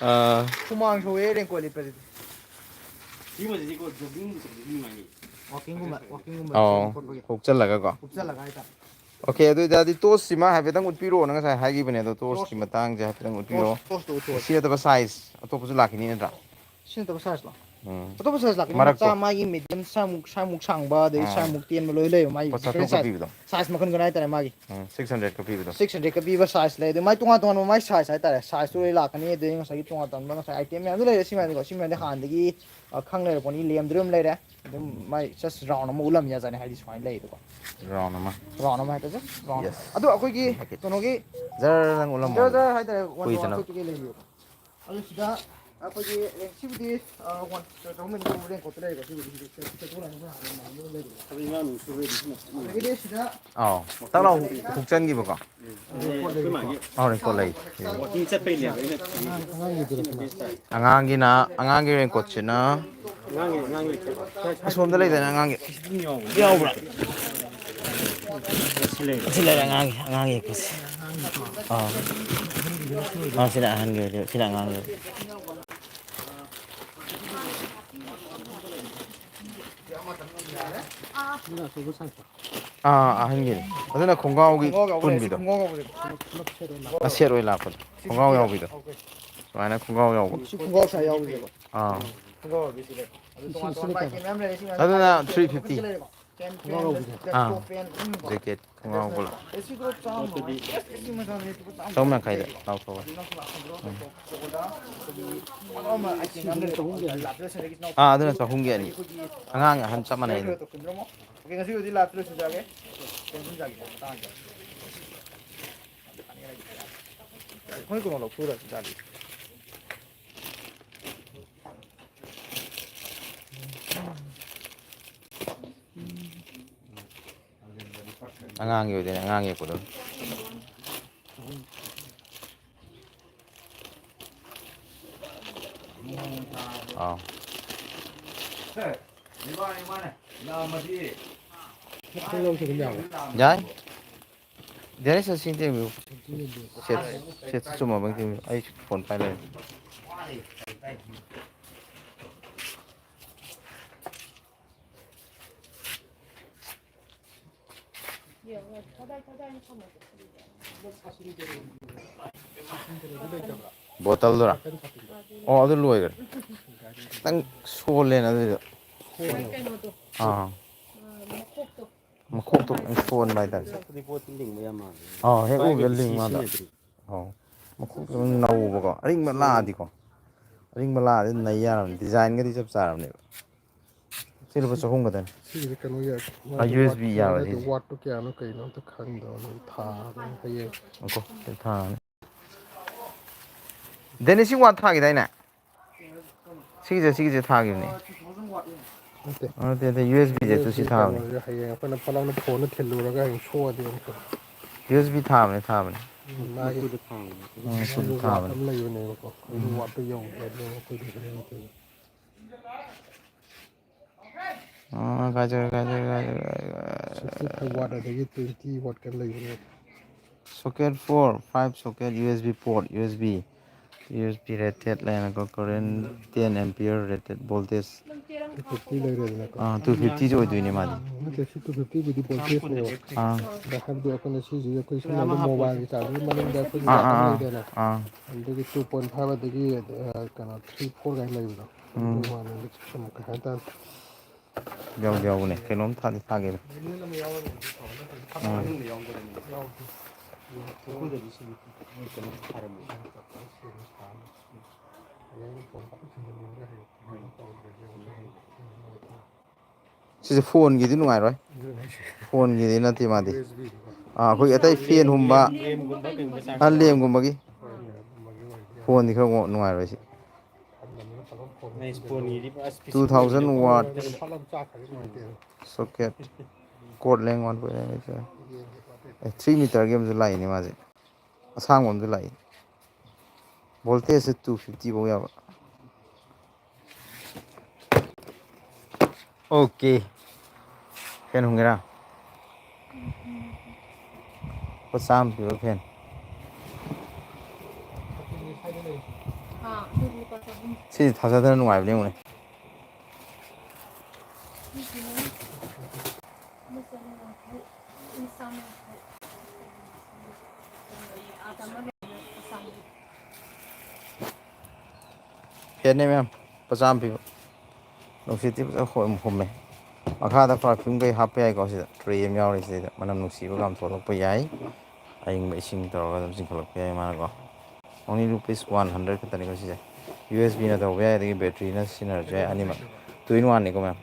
ꯑꯥ, ꯍꯨꯃꯥꯡ ꯁꯧꯋꯦ ꯔꯦꯟꯀꯣꯠ ꯂꯤꯠꯄꯁꯤꯗꯤ꯫ ꯁꯤꯒꯨꯝꯕꯁꯤꯗꯤꯀꯣ, jogging ꯆꯠꯄꯗꯤ ꯅꯨꯡꯉꯥꯏꯅꯤ꯫ Walking ꯒꯨꯝꯕ, walking ꯒꯨꯝꯕ ꯑꯧ, ꯆꯠꯄ ꯈꯣꯠꯄꯒꯤ꯫ ꯍꯨꯛꯆꯜꯂꯒꯀꯣ꯫ ꯍꯨꯛꯆꯜꯂꯒ ꯍꯥꯏꯇꯥꯔꯦ꯫ ꯑꯣꯀꯦ, ꯑꯗꯨ ꯑꯣꯏꯇꯥꯔꯗꯤ ꯇꯣꯁꯁꯤꯃ ꯍꯥꯏꯐꯦꯠꯇꯪ ꯎꯠꯄꯤꯔꯛꯑꯣꯅ ꯉꯁꯥꯏ ꯍꯥꯏꯈꯤꯕꯅꯦ, ꯑꯗꯣ ꯇꯣꯁꯀꯤ ꯇꯣꯁ, ꯃꯇꯥꯡꯁꯦ ꯍꯥꯏꯐꯦꯠꯇꯪ ꯎꯠꯄꯤꯔꯛꯑꯣ꯫ ꯇꯣꯁ, ꯇꯣꯁꯇꯣ ꯎꯠꯊꯣꯛꯑꯁꯤ꯫ ꯁꯤ ꯅꯠꯇꯕ ꯁꯥꯏꯖ ꯑꯇꯣꯞꯄꯁꯨ ꯂꯥꯛꯈꯤꯅꯤ ꯅꯠꯇ꯭ꯔꯥ? ꯁꯤ ꯅꯠꯇꯕ ꯁꯥꯏꯖꯂꯣ? ꯎꯝ꯫ ꯑꯇꯣꯞꯄ size ꯂꯥꯛꯀꯅꯤ꯫ ꯃꯔꯛꯇꯣ꯫ ꯃꯆꯥ, ꯃꯥꯒꯤ medium, ꯁ꯭ꯋꯥꯏꯃꯨꯛ, ꯁ꯭ꯋꯥꯏꯃꯨꯛ ꯁꯥꯡꯕ, ꯑꯗꯩ ꯑꯥ꯫ ꯁ꯭ꯋꯥꯏꯃꯨꯛ ꯇꯦꯟꯕ ꯂꯣꯏ ꯂꯩꯌꯦꯕ꯫ ꯃꯥꯒꯤ ꯄꯣꯠ ꯆꯥꯇ꯭ꯔꯨꯛꯀ different size꯫ ꯄꯤꯕꯗꯣ꯫ Size ꯃꯈꯜ ꯃꯈꯜ ꯍꯥꯏꯇꯥꯔꯦ ꯃꯥꯒꯤ꯫ ꯎꯝ, six hundredꯀ ꯄꯤꯕꯗꯣ꯫ Six hundredꯀ ꯄꯤꯕ size ꯂꯩ꯫ ꯑꯗꯨ ꯃꯥꯏ ꯇꯣꯉꯥꯟ ꯇꯣꯉꯥꯟꯕ ꯃꯥꯏ size ꯍꯥꯏꯇꯥꯔꯦ꯫ Sizeꯇꯨ ꯂꯣꯏ ꯂꯥꯛꯀꯅꯤ꯫ ꯑꯗꯩ ꯉꯁꯥꯏꯒꯤ ꯇꯣꯉꯥꯟ ꯇꯣꯉꯥꯟꯕ ꯉꯁꯥꯏ item ꯃꯌꯥꯝꯗꯣ ꯂꯩꯔꯦ꯫ ꯁꯤ ꯃꯌꯥꯝꯗꯣ, ꯁꯤ ꯃꯌꯥꯝꯗꯤ ꯍꯥꯟꯅꯗꯒꯤ, ꯑ, ꯈꯪ ꯂꯩꯔ ꯄꯣꯠꯅꯤ꯫ ꯂꯦꯝꯗ꯭ꯔꯤꯕ ꯑꯃ ꯂꯩꯔꯦ꯫ ꯑꯗꯨꯝ ꯃꯥꯏ just round ꯑꯃ ꯎꯠꯂꯝ ꯌꯥꯖꯥꯠꯅꯤ꯫ ꯍꯥꯏꯗꯤ ꯁꯨꯃꯥꯏꯅ ꯂꯩꯌꯦꯕꯀꯣ꯫ Round ꯑꯃ꯫ Round ꯑꯃ ꯍꯥꯏꯇꯥꯔꯦ, just round꯫ Yes꯫ ꯑꯗꯣ ꯑꯩꯈꯣꯏꯒꯤ ꯀꯩꯅꯣꯒꯤ ꯖꯔ ꯅꯪ ꯎꯠꯂꯝꯃꯣ꯫ ꯖꯔ ꯖꯔ ꯍꯥꯏꯇꯥꯔꯦ, one ꯖꯔ ꯀꯨꯏꯗꯅ꯫ ꯑꯩꯈꯣꯏ ꯀꯩꯀꯩ ꯂꯩꯔꯤꯕ? ꯑꯗꯨ ꯁꯤꯗ ꯑꯩꯈꯣꯏꯒꯤ ꯁꯤꯕꯨꯗꯤ, ꯑ, one ꯆꯍꯨꯝ ꯃꯔꯤꯐꯨ raincoatꯇ ꯂꯩꯔꯦꯀꯣ꯫ ꯁꯤꯕꯨꯗꯤ ꯁꯤꯗꯤ ꯆꯠꯊꯣꯛ ꯆꯠꯊꯣꯛ ꯂꯥꯛꯅꯕ ꯍꯥꯟꯅ ꯃꯌꯥꯝ ꯑꯃ ꯂꯩꯔꯦ꯫ ꯑꯗꯒꯤꯗꯤ ꯁꯤꯗ ꯑꯥꯎ꯫ ꯇꯛ ꯂꯥꯎ ꯍꯨꯛ ꯆꯟꯈꯤꯕꯀꯣ꯫ ꯑꯥꯎ, raincoat ꯂꯩ꯫ Walking ꯆꯠꯄꯩꯅꯦꯕ ꯑꯩꯅ ꯑꯉꯥꯡꯒꯤꯅ, ꯑꯉꯥꯡꯒꯤ raincoatꯁꯤꯅ ꯑꯉꯥꯡꯒꯤ, ꯑꯉꯥꯡꯒꯤ ꯑꯁꯣꯝꯗ ꯂꯩꯗꯅ ꯑꯉꯥꯡꯒꯤ꯫ ꯌꯥꯎꯕ꯭ꯔꯥ? ꯁꯤ ꯂꯩꯔꯦ꯫ ꯁꯤ ꯂꯩꯔꯦ ꯑꯉꯥꯡꯒꯤ, ꯑꯉꯥꯡꯒꯤ raincoatꯁꯦ꯫ ꯑꯥ꯫ ꯑꯥ, ꯁꯤꯅ ꯑꯍꯟꯒꯤ ꯑꯣꯏꯗꯣꯏꯕ, ꯁꯤꯅ ꯑꯉꯥꯡꯒꯤ ꯑꯣꯏꯗꯣꯏꯕ꯫ ꯑꯥ, ꯑꯍꯟꯒꯤꯅꯤ꯫ ꯑꯗꯨꯅ ꯈꯣꯡꯒ꯭ꯔꯥꯎꯒꯤ ꯈꯣꯡꯒ꯭ꯔꯥꯎ ꯌꯥꯎꯕ ꯂꯩ, ꯄꯨꯟꯕꯤꯗꯣ꯫ ꯈꯣꯡꯒ꯭ꯔꯥꯎ ꯌꯥꯎꯕ ꯂꯩ꯫ ꯑ, set ꯑꯣꯏꯅ ꯂꯥꯛꯄꯗꯣ꯫ ꯈꯣꯡꯒ꯭ꯔꯥꯎ ꯌꯥꯎꯕꯤꯗꯣ꯫ ꯁꯨꯃꯥꯏꯅ ꯈꯣꯡꯒ꯭ꯔꯥꯎ ꯌꯥꯎꯕ꯫ ꯁꯤ ꯈꯣꯡꯒ꯭ꯔꯥꯎ ꯁꯥꯏ ꯌꯥꯎꯕꯤꯗꯣ꯫ ꯑꯥ꯫ ꯈꯣꯡꯒ꯭ꯔꯥꯎ ꯌꯥꯎꯕꯤ ꯁꯤ ꯂꯩ꯫ ꯑꯗꯨ ꯇꯣꯉꯥꯟ ꯇꯣꯉꯥꯟꯕ item ꯃꯌꯥꯝ ꯂꯩꯔꯦ꯫ ꯁꯤ ꯃꯌꯥꯝ ꯑꯗꯨꯅ ꯂꯩꯔꯦ꯫ Three fifty꯫ ꯈꯣꯡꯒ꯭ꯔꯥꯎ ꯌꯥꯎꯕꯤꯗꯣ꯫ ꯑꯥ꯫ Top pant, ꯎꯝ꯫ Jacket꯫ ꯈꯣꯡꯒ꯭ꯔꯥꯎ ꯄꯨꯂꯞ꯫ ꯆꯍꯨꯝ ꯌꯥꯡꯈꯩꯗ ꯂꯥꯎꯊꯣꯛꯑꯣ꯫ ꯎꯝ꯫ ꯑꯥ, ꯑꯗꯨꯅ ꯆꯍꯨꯝꯒꯤ ꯑꯅꯤ꯫ ꯑꯉꯥꯡ ꯑꯍꯟ ꯆꯞ ꯃꯥꯟꯅꯩ ꯑꯗꯨꯝ꯫ ꯑꯩꯈꯣꯏ ꯀꯩꯅꯣ ꯂꯧꯊꯣꯛꯎꯔꯁꯤ ꯆꯥꯗꯤ꯫ ꯑꯉꯥꯡꯒꯤ ꯑꯣꯏꯗꯣꯏꯅꯦ, ꯑꯉꯥꯡꯒꯤ ꯌꯦꯛꯄꯗꯣ꯫ ꯑꯥꯎ꯫ ꯌꯥꯏ꯫ ꯗꯦꯅꯤꯁ, ꯑꯁꯤ ꯌꯦꯡꯕꯤꯌꯨ꯫ Set, set ꯆꯨꯝꯃꯕ ꯌꯦꯡꯕꯤꯌꯨ꯫ ꯑꯩ phone ꯄꯥꯏ ꯂꯩꯔꯦ꯫ ꯕꯣꯇꯜꯗꯨꯔꯥ? ꯑꯣ, ꯑꯗꯨ ꯂꯣꯏꯈ꯭ꯔꯦ꯫ ꯈꯤꯇꯪ ꯁꯣꯜꯂꯦꯅ ꯑꯗꯨꯏꯗꯣ꯫ ꯑꯥ꯫ ꯃꯈꯣꯛꯇꯣ ꯈꯤꯇꯪ ꯁꯣꯟꯕ ꯍꯥꯏꯇꯥꯔꯦ꯫ ꯑꯥ, ꯍꯦꯛ ꯎꯕꯗ ꯂꯤꯡ ꯃꯥꯗꯣ꯫ ꯑꯧ꯫ ꯃꯈꯣꯛꯇꯣ ꯑꯗꯨꯝ ꯅꯧꯕꯀꯣ꯫ ꯑꯔꯤꯡꯕ ꯂꯥꯛꯑꯗꯤꯀꯣ꯫ ꯑꯔꯤꯡꯕ ꯂꯥꯛꯑꯗꯤ ꯅꯩ ꯌꯥꯔꯕꯅꯤ꯫ ꯗꯤꯖꯥꯏꯟꯒꯗꯤ ꯆꯞ ꯆꯥꯔꯕꯅꯦꯕ꯫ ꯁꯤ ꯂꯨꯄꯥ ꯆꯍꯨꯝ ꯈꯛꯇꯅꯤ꯫ ꯁꯤꯒꯤꯗꯤ ꯀꯩꯅꯣ ꯌꯥꯏ꯫ ꯑꯥ, ꯃꯥꯒꯤ ꯌꯨ ꯑꯦꯁ ꯕꯤ ꯋꯥꯠ ꯌꯥꯎꯋꯦ ꯅꯠꯇꯦ, ꯁꯤꯁꯦ꯫ ꯋꯥꯠꯇꯣ ꯀꯌꯥꯅꯣ ꯀꯩꯅꯣ ꯑꯝꯇ ꯈꯪꯗꯕꯅꯤ꯫ ꯊꯥꯕꯅꯤ ꯍꯌꯦꯡ꯫ ꯉꯥꯏꯈꯣ, ꯁꯤ ꯊꯥꯕꯅꯤ꯫ ꯗꯦꯅꯤꯁ, ꯁꯤ ꯋꯥꯠ ꯊꯥꯈꯤꯗꯥꯏꯅꯦ? ꯁꯤꯒꯤꯁꯦ, ꯁꯤꯒꯤꯁꯦ ꯊꯥꯈꯤꯕꯅꯦ꯫ ꯅꯠꯇꯦ꯫ ꯑ, ꯅꯠꯇꯦ, ꯅꯠꯇꯦ, ꯌꯨ ꯑꯦꯁ ꯕꯤ ꯁꯦ ꯇꯨ ꯁꯤ ꯌꯨ ꯑꯦꯁ ꯕꯤ ꯊꯥꯕꯅꯦ꯫ ꯀꯩꯅꯣꯁꯦ ꯍꯌꯦꯡ ꯑꯩꯈꯣꯏꯅ ꯐꯠ ꯂꯥꯎꯅ ꯐꯣꯟꯗ ꯊꯤꯜꯂꯨꯔꯒ ꯍꯌꯦꯡ ꯁꯣꯛꯑꯗꯤ ꯑꯃꯨꯛ ꯐꯕ꯫ ꯌꯨ ꯑꯦꯁ ꯕꯤ ꯊꯥꯕꯅꯦ, ꯊꯥꯕꯅꯦ꯫ ꯎꯝ, ꯃꯥꯒꯤ ꯎꯝ, ꯁꯨꯝ ꯃꯥꯒꯤ ꯋꯥꯠ ꯊꯥꯕꯅꯦ꯫ ꯑꯃ ꯂꯩꯕꯅꯦꯕꯀꯣ꯫ ꯑꯗꯨ ꯎꯝ꯫ ꯋꯥꯠꯇꯣ ꯌꯧꯗ꯭ꯔꯗꯤ ꯑꯃꯨꯛ ꯑꯩꯈꯣꯏꯗꯤ ꯍꯌꯦꯡ ꯅꯠꯇꯦꯕ꯫ ꯑ, ꯀꯥꯏ ꯆꯠꯈ꯭ꯔꯦ, ꯀꯥꯏ ꯆꯠꯈ꯭ꯔꯦ, ꯀꯥꯏ ꯆꯠꯈ꯭ꯔꯦ, ꯀꯥꯏ ꯆꯠꯈ꯭ꯔꯦ? ꯁꯤꯛꯁꯇꯤ ꯐꯥꯏꯚ ꯋꯥꯠ ꯑꯗꯒꯤ ꯇ꯭ꯋꯦꯟꯇꯤ ꯋꯥꯠꯀ ꯂꯩꯕꯅꯦ꯫ Socket four, five socket, U S B port, U S B, U S B rated ꯂꯩꯔꯦꯀꯣ, current ten ampere rated voltage꯫ Two fifty ꯂꯩꯔꯦꯗꯅꯀꯣ꯫ ꯑꯥ, ꯇꯨ ꯐꯤꯐꯇꯤꯁꯨ ꯑꯣꯏꯗꯣꯏꯅꯦ ꯃꯥꯗꯤ꯫ ꯅꯠꯇꯦ, ꯁꯤ ꯇꯨ ꯐꯤꯐꯇꯤꯕꯨꯗꯤ voltageꯅꯦꯕ꯫ ꯑꯥ꯫ ꯑꯗ ꯍꯥꯏꯕꯗꯤ ꯑꯩꯈꯣꯏꯅ ꯁꯤꯁꯤꯗ ꯑꯩꯈꯣꯏ ꯁꯝꯅ ꯍꯥꯏꯔꯕꯗ mobileꯒꯤ charging ꯃꯅꯤꯡꯗ ꯑꯩꯈꯣꯏꯒꯤ ꯑꯥ, ꯋꯥꯠ ꯑꯃ ꯑꯥ, ꯂꯩꯗꯅ꯫ ꯑꯥ꯫ ꯑꯗꯨꯒꯤ two point five ꯑꯗꯒꯤ, ꯑ, ꯀꯩꯅꯣ, three four ꯀꯥꯏꯅ ꯂꯩꯕꯗꯣ꯫ ꯎꯝ꯫ ꯑꯗꯨ ꯃꯥꯅ ꯁꯨꯝ ꯀꯩ ꯍꯥꯏꯇꯥꯔꯦ꯫ ꯌꯥꯎꯗꯤ ꯌꯥꯎꯕꯅꯦ꯫ ꯀꯩꯅꯣꯝ ꯊꯥꯗꯤ ꯊꯥꯒꯦ꯫ ꯎꯝ꯫ ꯁꯤꯁꯦ ꯐꯣꯟꯒꯤꯗꯤ ꯅꯨꯡꯉꯥꯏꯔꯣꯏ꯫ ꯐꯣꯟꯒꯤꯗꯤ ꯅꯠꯇꯦ ꯃꯥꯗꯤ꯫ ꯑꯥ, ꯑꯩꯈꯣꯏꯒꯤ ꯑꯇꯩ ꯐꯦꯟ ꯍꯨꯝꯕ, ꯂꯦꯝꯒꯨꯝꯕ ꯀꯩꯒꯨꯝꯕ ꯆꯥ-, ꯑꯥ, ꯂꯦꯝꯒꯨꯝꯕꯒꯤ꯫ ꯐꯣꯟꯗꯤ ꯈꯔ ꯅꯨꯡꯉꯥꯏꯔꯣꯏ ꯁꯤ꯫ ꯅꯪ ꯏꯁꯄꯣꯟꯒꯤꯗꯤ ꯄꯨꯔꯥ ꯏꯁꯄꯤꯁꯦꯜ two thousand ꯑꯣꯏꯕꯅꯤꯅ watt ꯐꯠ ꯂꯥꯎ ꯆꯥꯛꯈ꯭ꯔꯗꯤ ꯅꯨꯡꯉꯥꯏꯇꯦꯗꯅ꯫ Socket, cord length one point eight meter꯫ ꯑꯦ, three meterꯒꯤ ꯑꯃꯁꯨ ꯂꯥꯛꯏꯅꯦ ꯃꯥꯁꯦ꯫ ꯑꯁꯥꯡꯕ ꯑꯃꯁꯨ ꯂꯥꯛꯏ꯫ Voltageꯁꯦ two fifty ꯐꯧ ꯌꯥꯕ꯫ Okay꯫ ꯐꯦꯟ ꯍꯨꯝꯒꯦꯔꯥ? ꯂꯨꯄꯥ ꯆꯥꯝꯃ ꯄꯤꯕ ꯐꯦꯟ꯫ ꯁꯤꯁꯦ ꯊꯥꯖꯗꯅ ꯅꯨꯡꯉꯥꯏꯕꯅꯦ, ꯌꯦꯡꯉꯨꯅꯦ꯫ ꯁꯦꯠꯅꯦ ꯃꯌꯥꯝ꯫ ꯂꯨꯄꯥ ꯆꯥꯝꯃ ꯄꯤꯕ꯫ ꯅꯨꯡꯁꯤꯠꯇꯤ ꯐꯖꯅ ꯍꯣꯝ ꯍꯨꯝꯃꯦ꯫ ꯃꯈꯥꯗ ꯄꯔꯐ꯭ꯌꯨꯝ ꯀꯩ ꯍꯥꯞꯄ ꯌꯥꯏꯀꯣ꯫ ꯁꯤꯗ ꯇ꯭ꯔꯦ ꯑꯃ ꯌꯥꯎꯔꯤ꯫ ꯁꯤꯗ ꯃꯅꯝ ꯅꯨꯡꯁꯤꯕ ꯌꯥꯝ ꯊꯣꯛꯂꯛꯄ ꯌꯥꯏ꯫ ꯑꯌꯤꯡꯕ ꯏꯁꯤꯡ ꯇꯧꯔꯒ ꯑꯗꯨꯝ ꯆꯤꯡꯈꯠꯂꯛꯄ ꯌꯥꯏ ꯃꯥꯅꯀꯣ꯫ Only rupees one hundred ꯈꯛꯇꯅꯤꯀꯣ ꯁꯤꯁꯦ꯫ ꯌꯨ ꯑꯦꯁ ꯕꯤꯅ ꯇꯧꯕ ꯌꯥꯏ, ꯑꯗꯒꯤ ꯕꯦꯇ꯭ꯔꯤꯅ ꯁꯤꯖꯤꯟꯅꯔꯁꯨ ꯌꯥꯏ, ꯑꯅꯤꯃꯛ꯫ Two in one ꯅꯤꯀꯣ ꯃꯌꯥꯝ꯫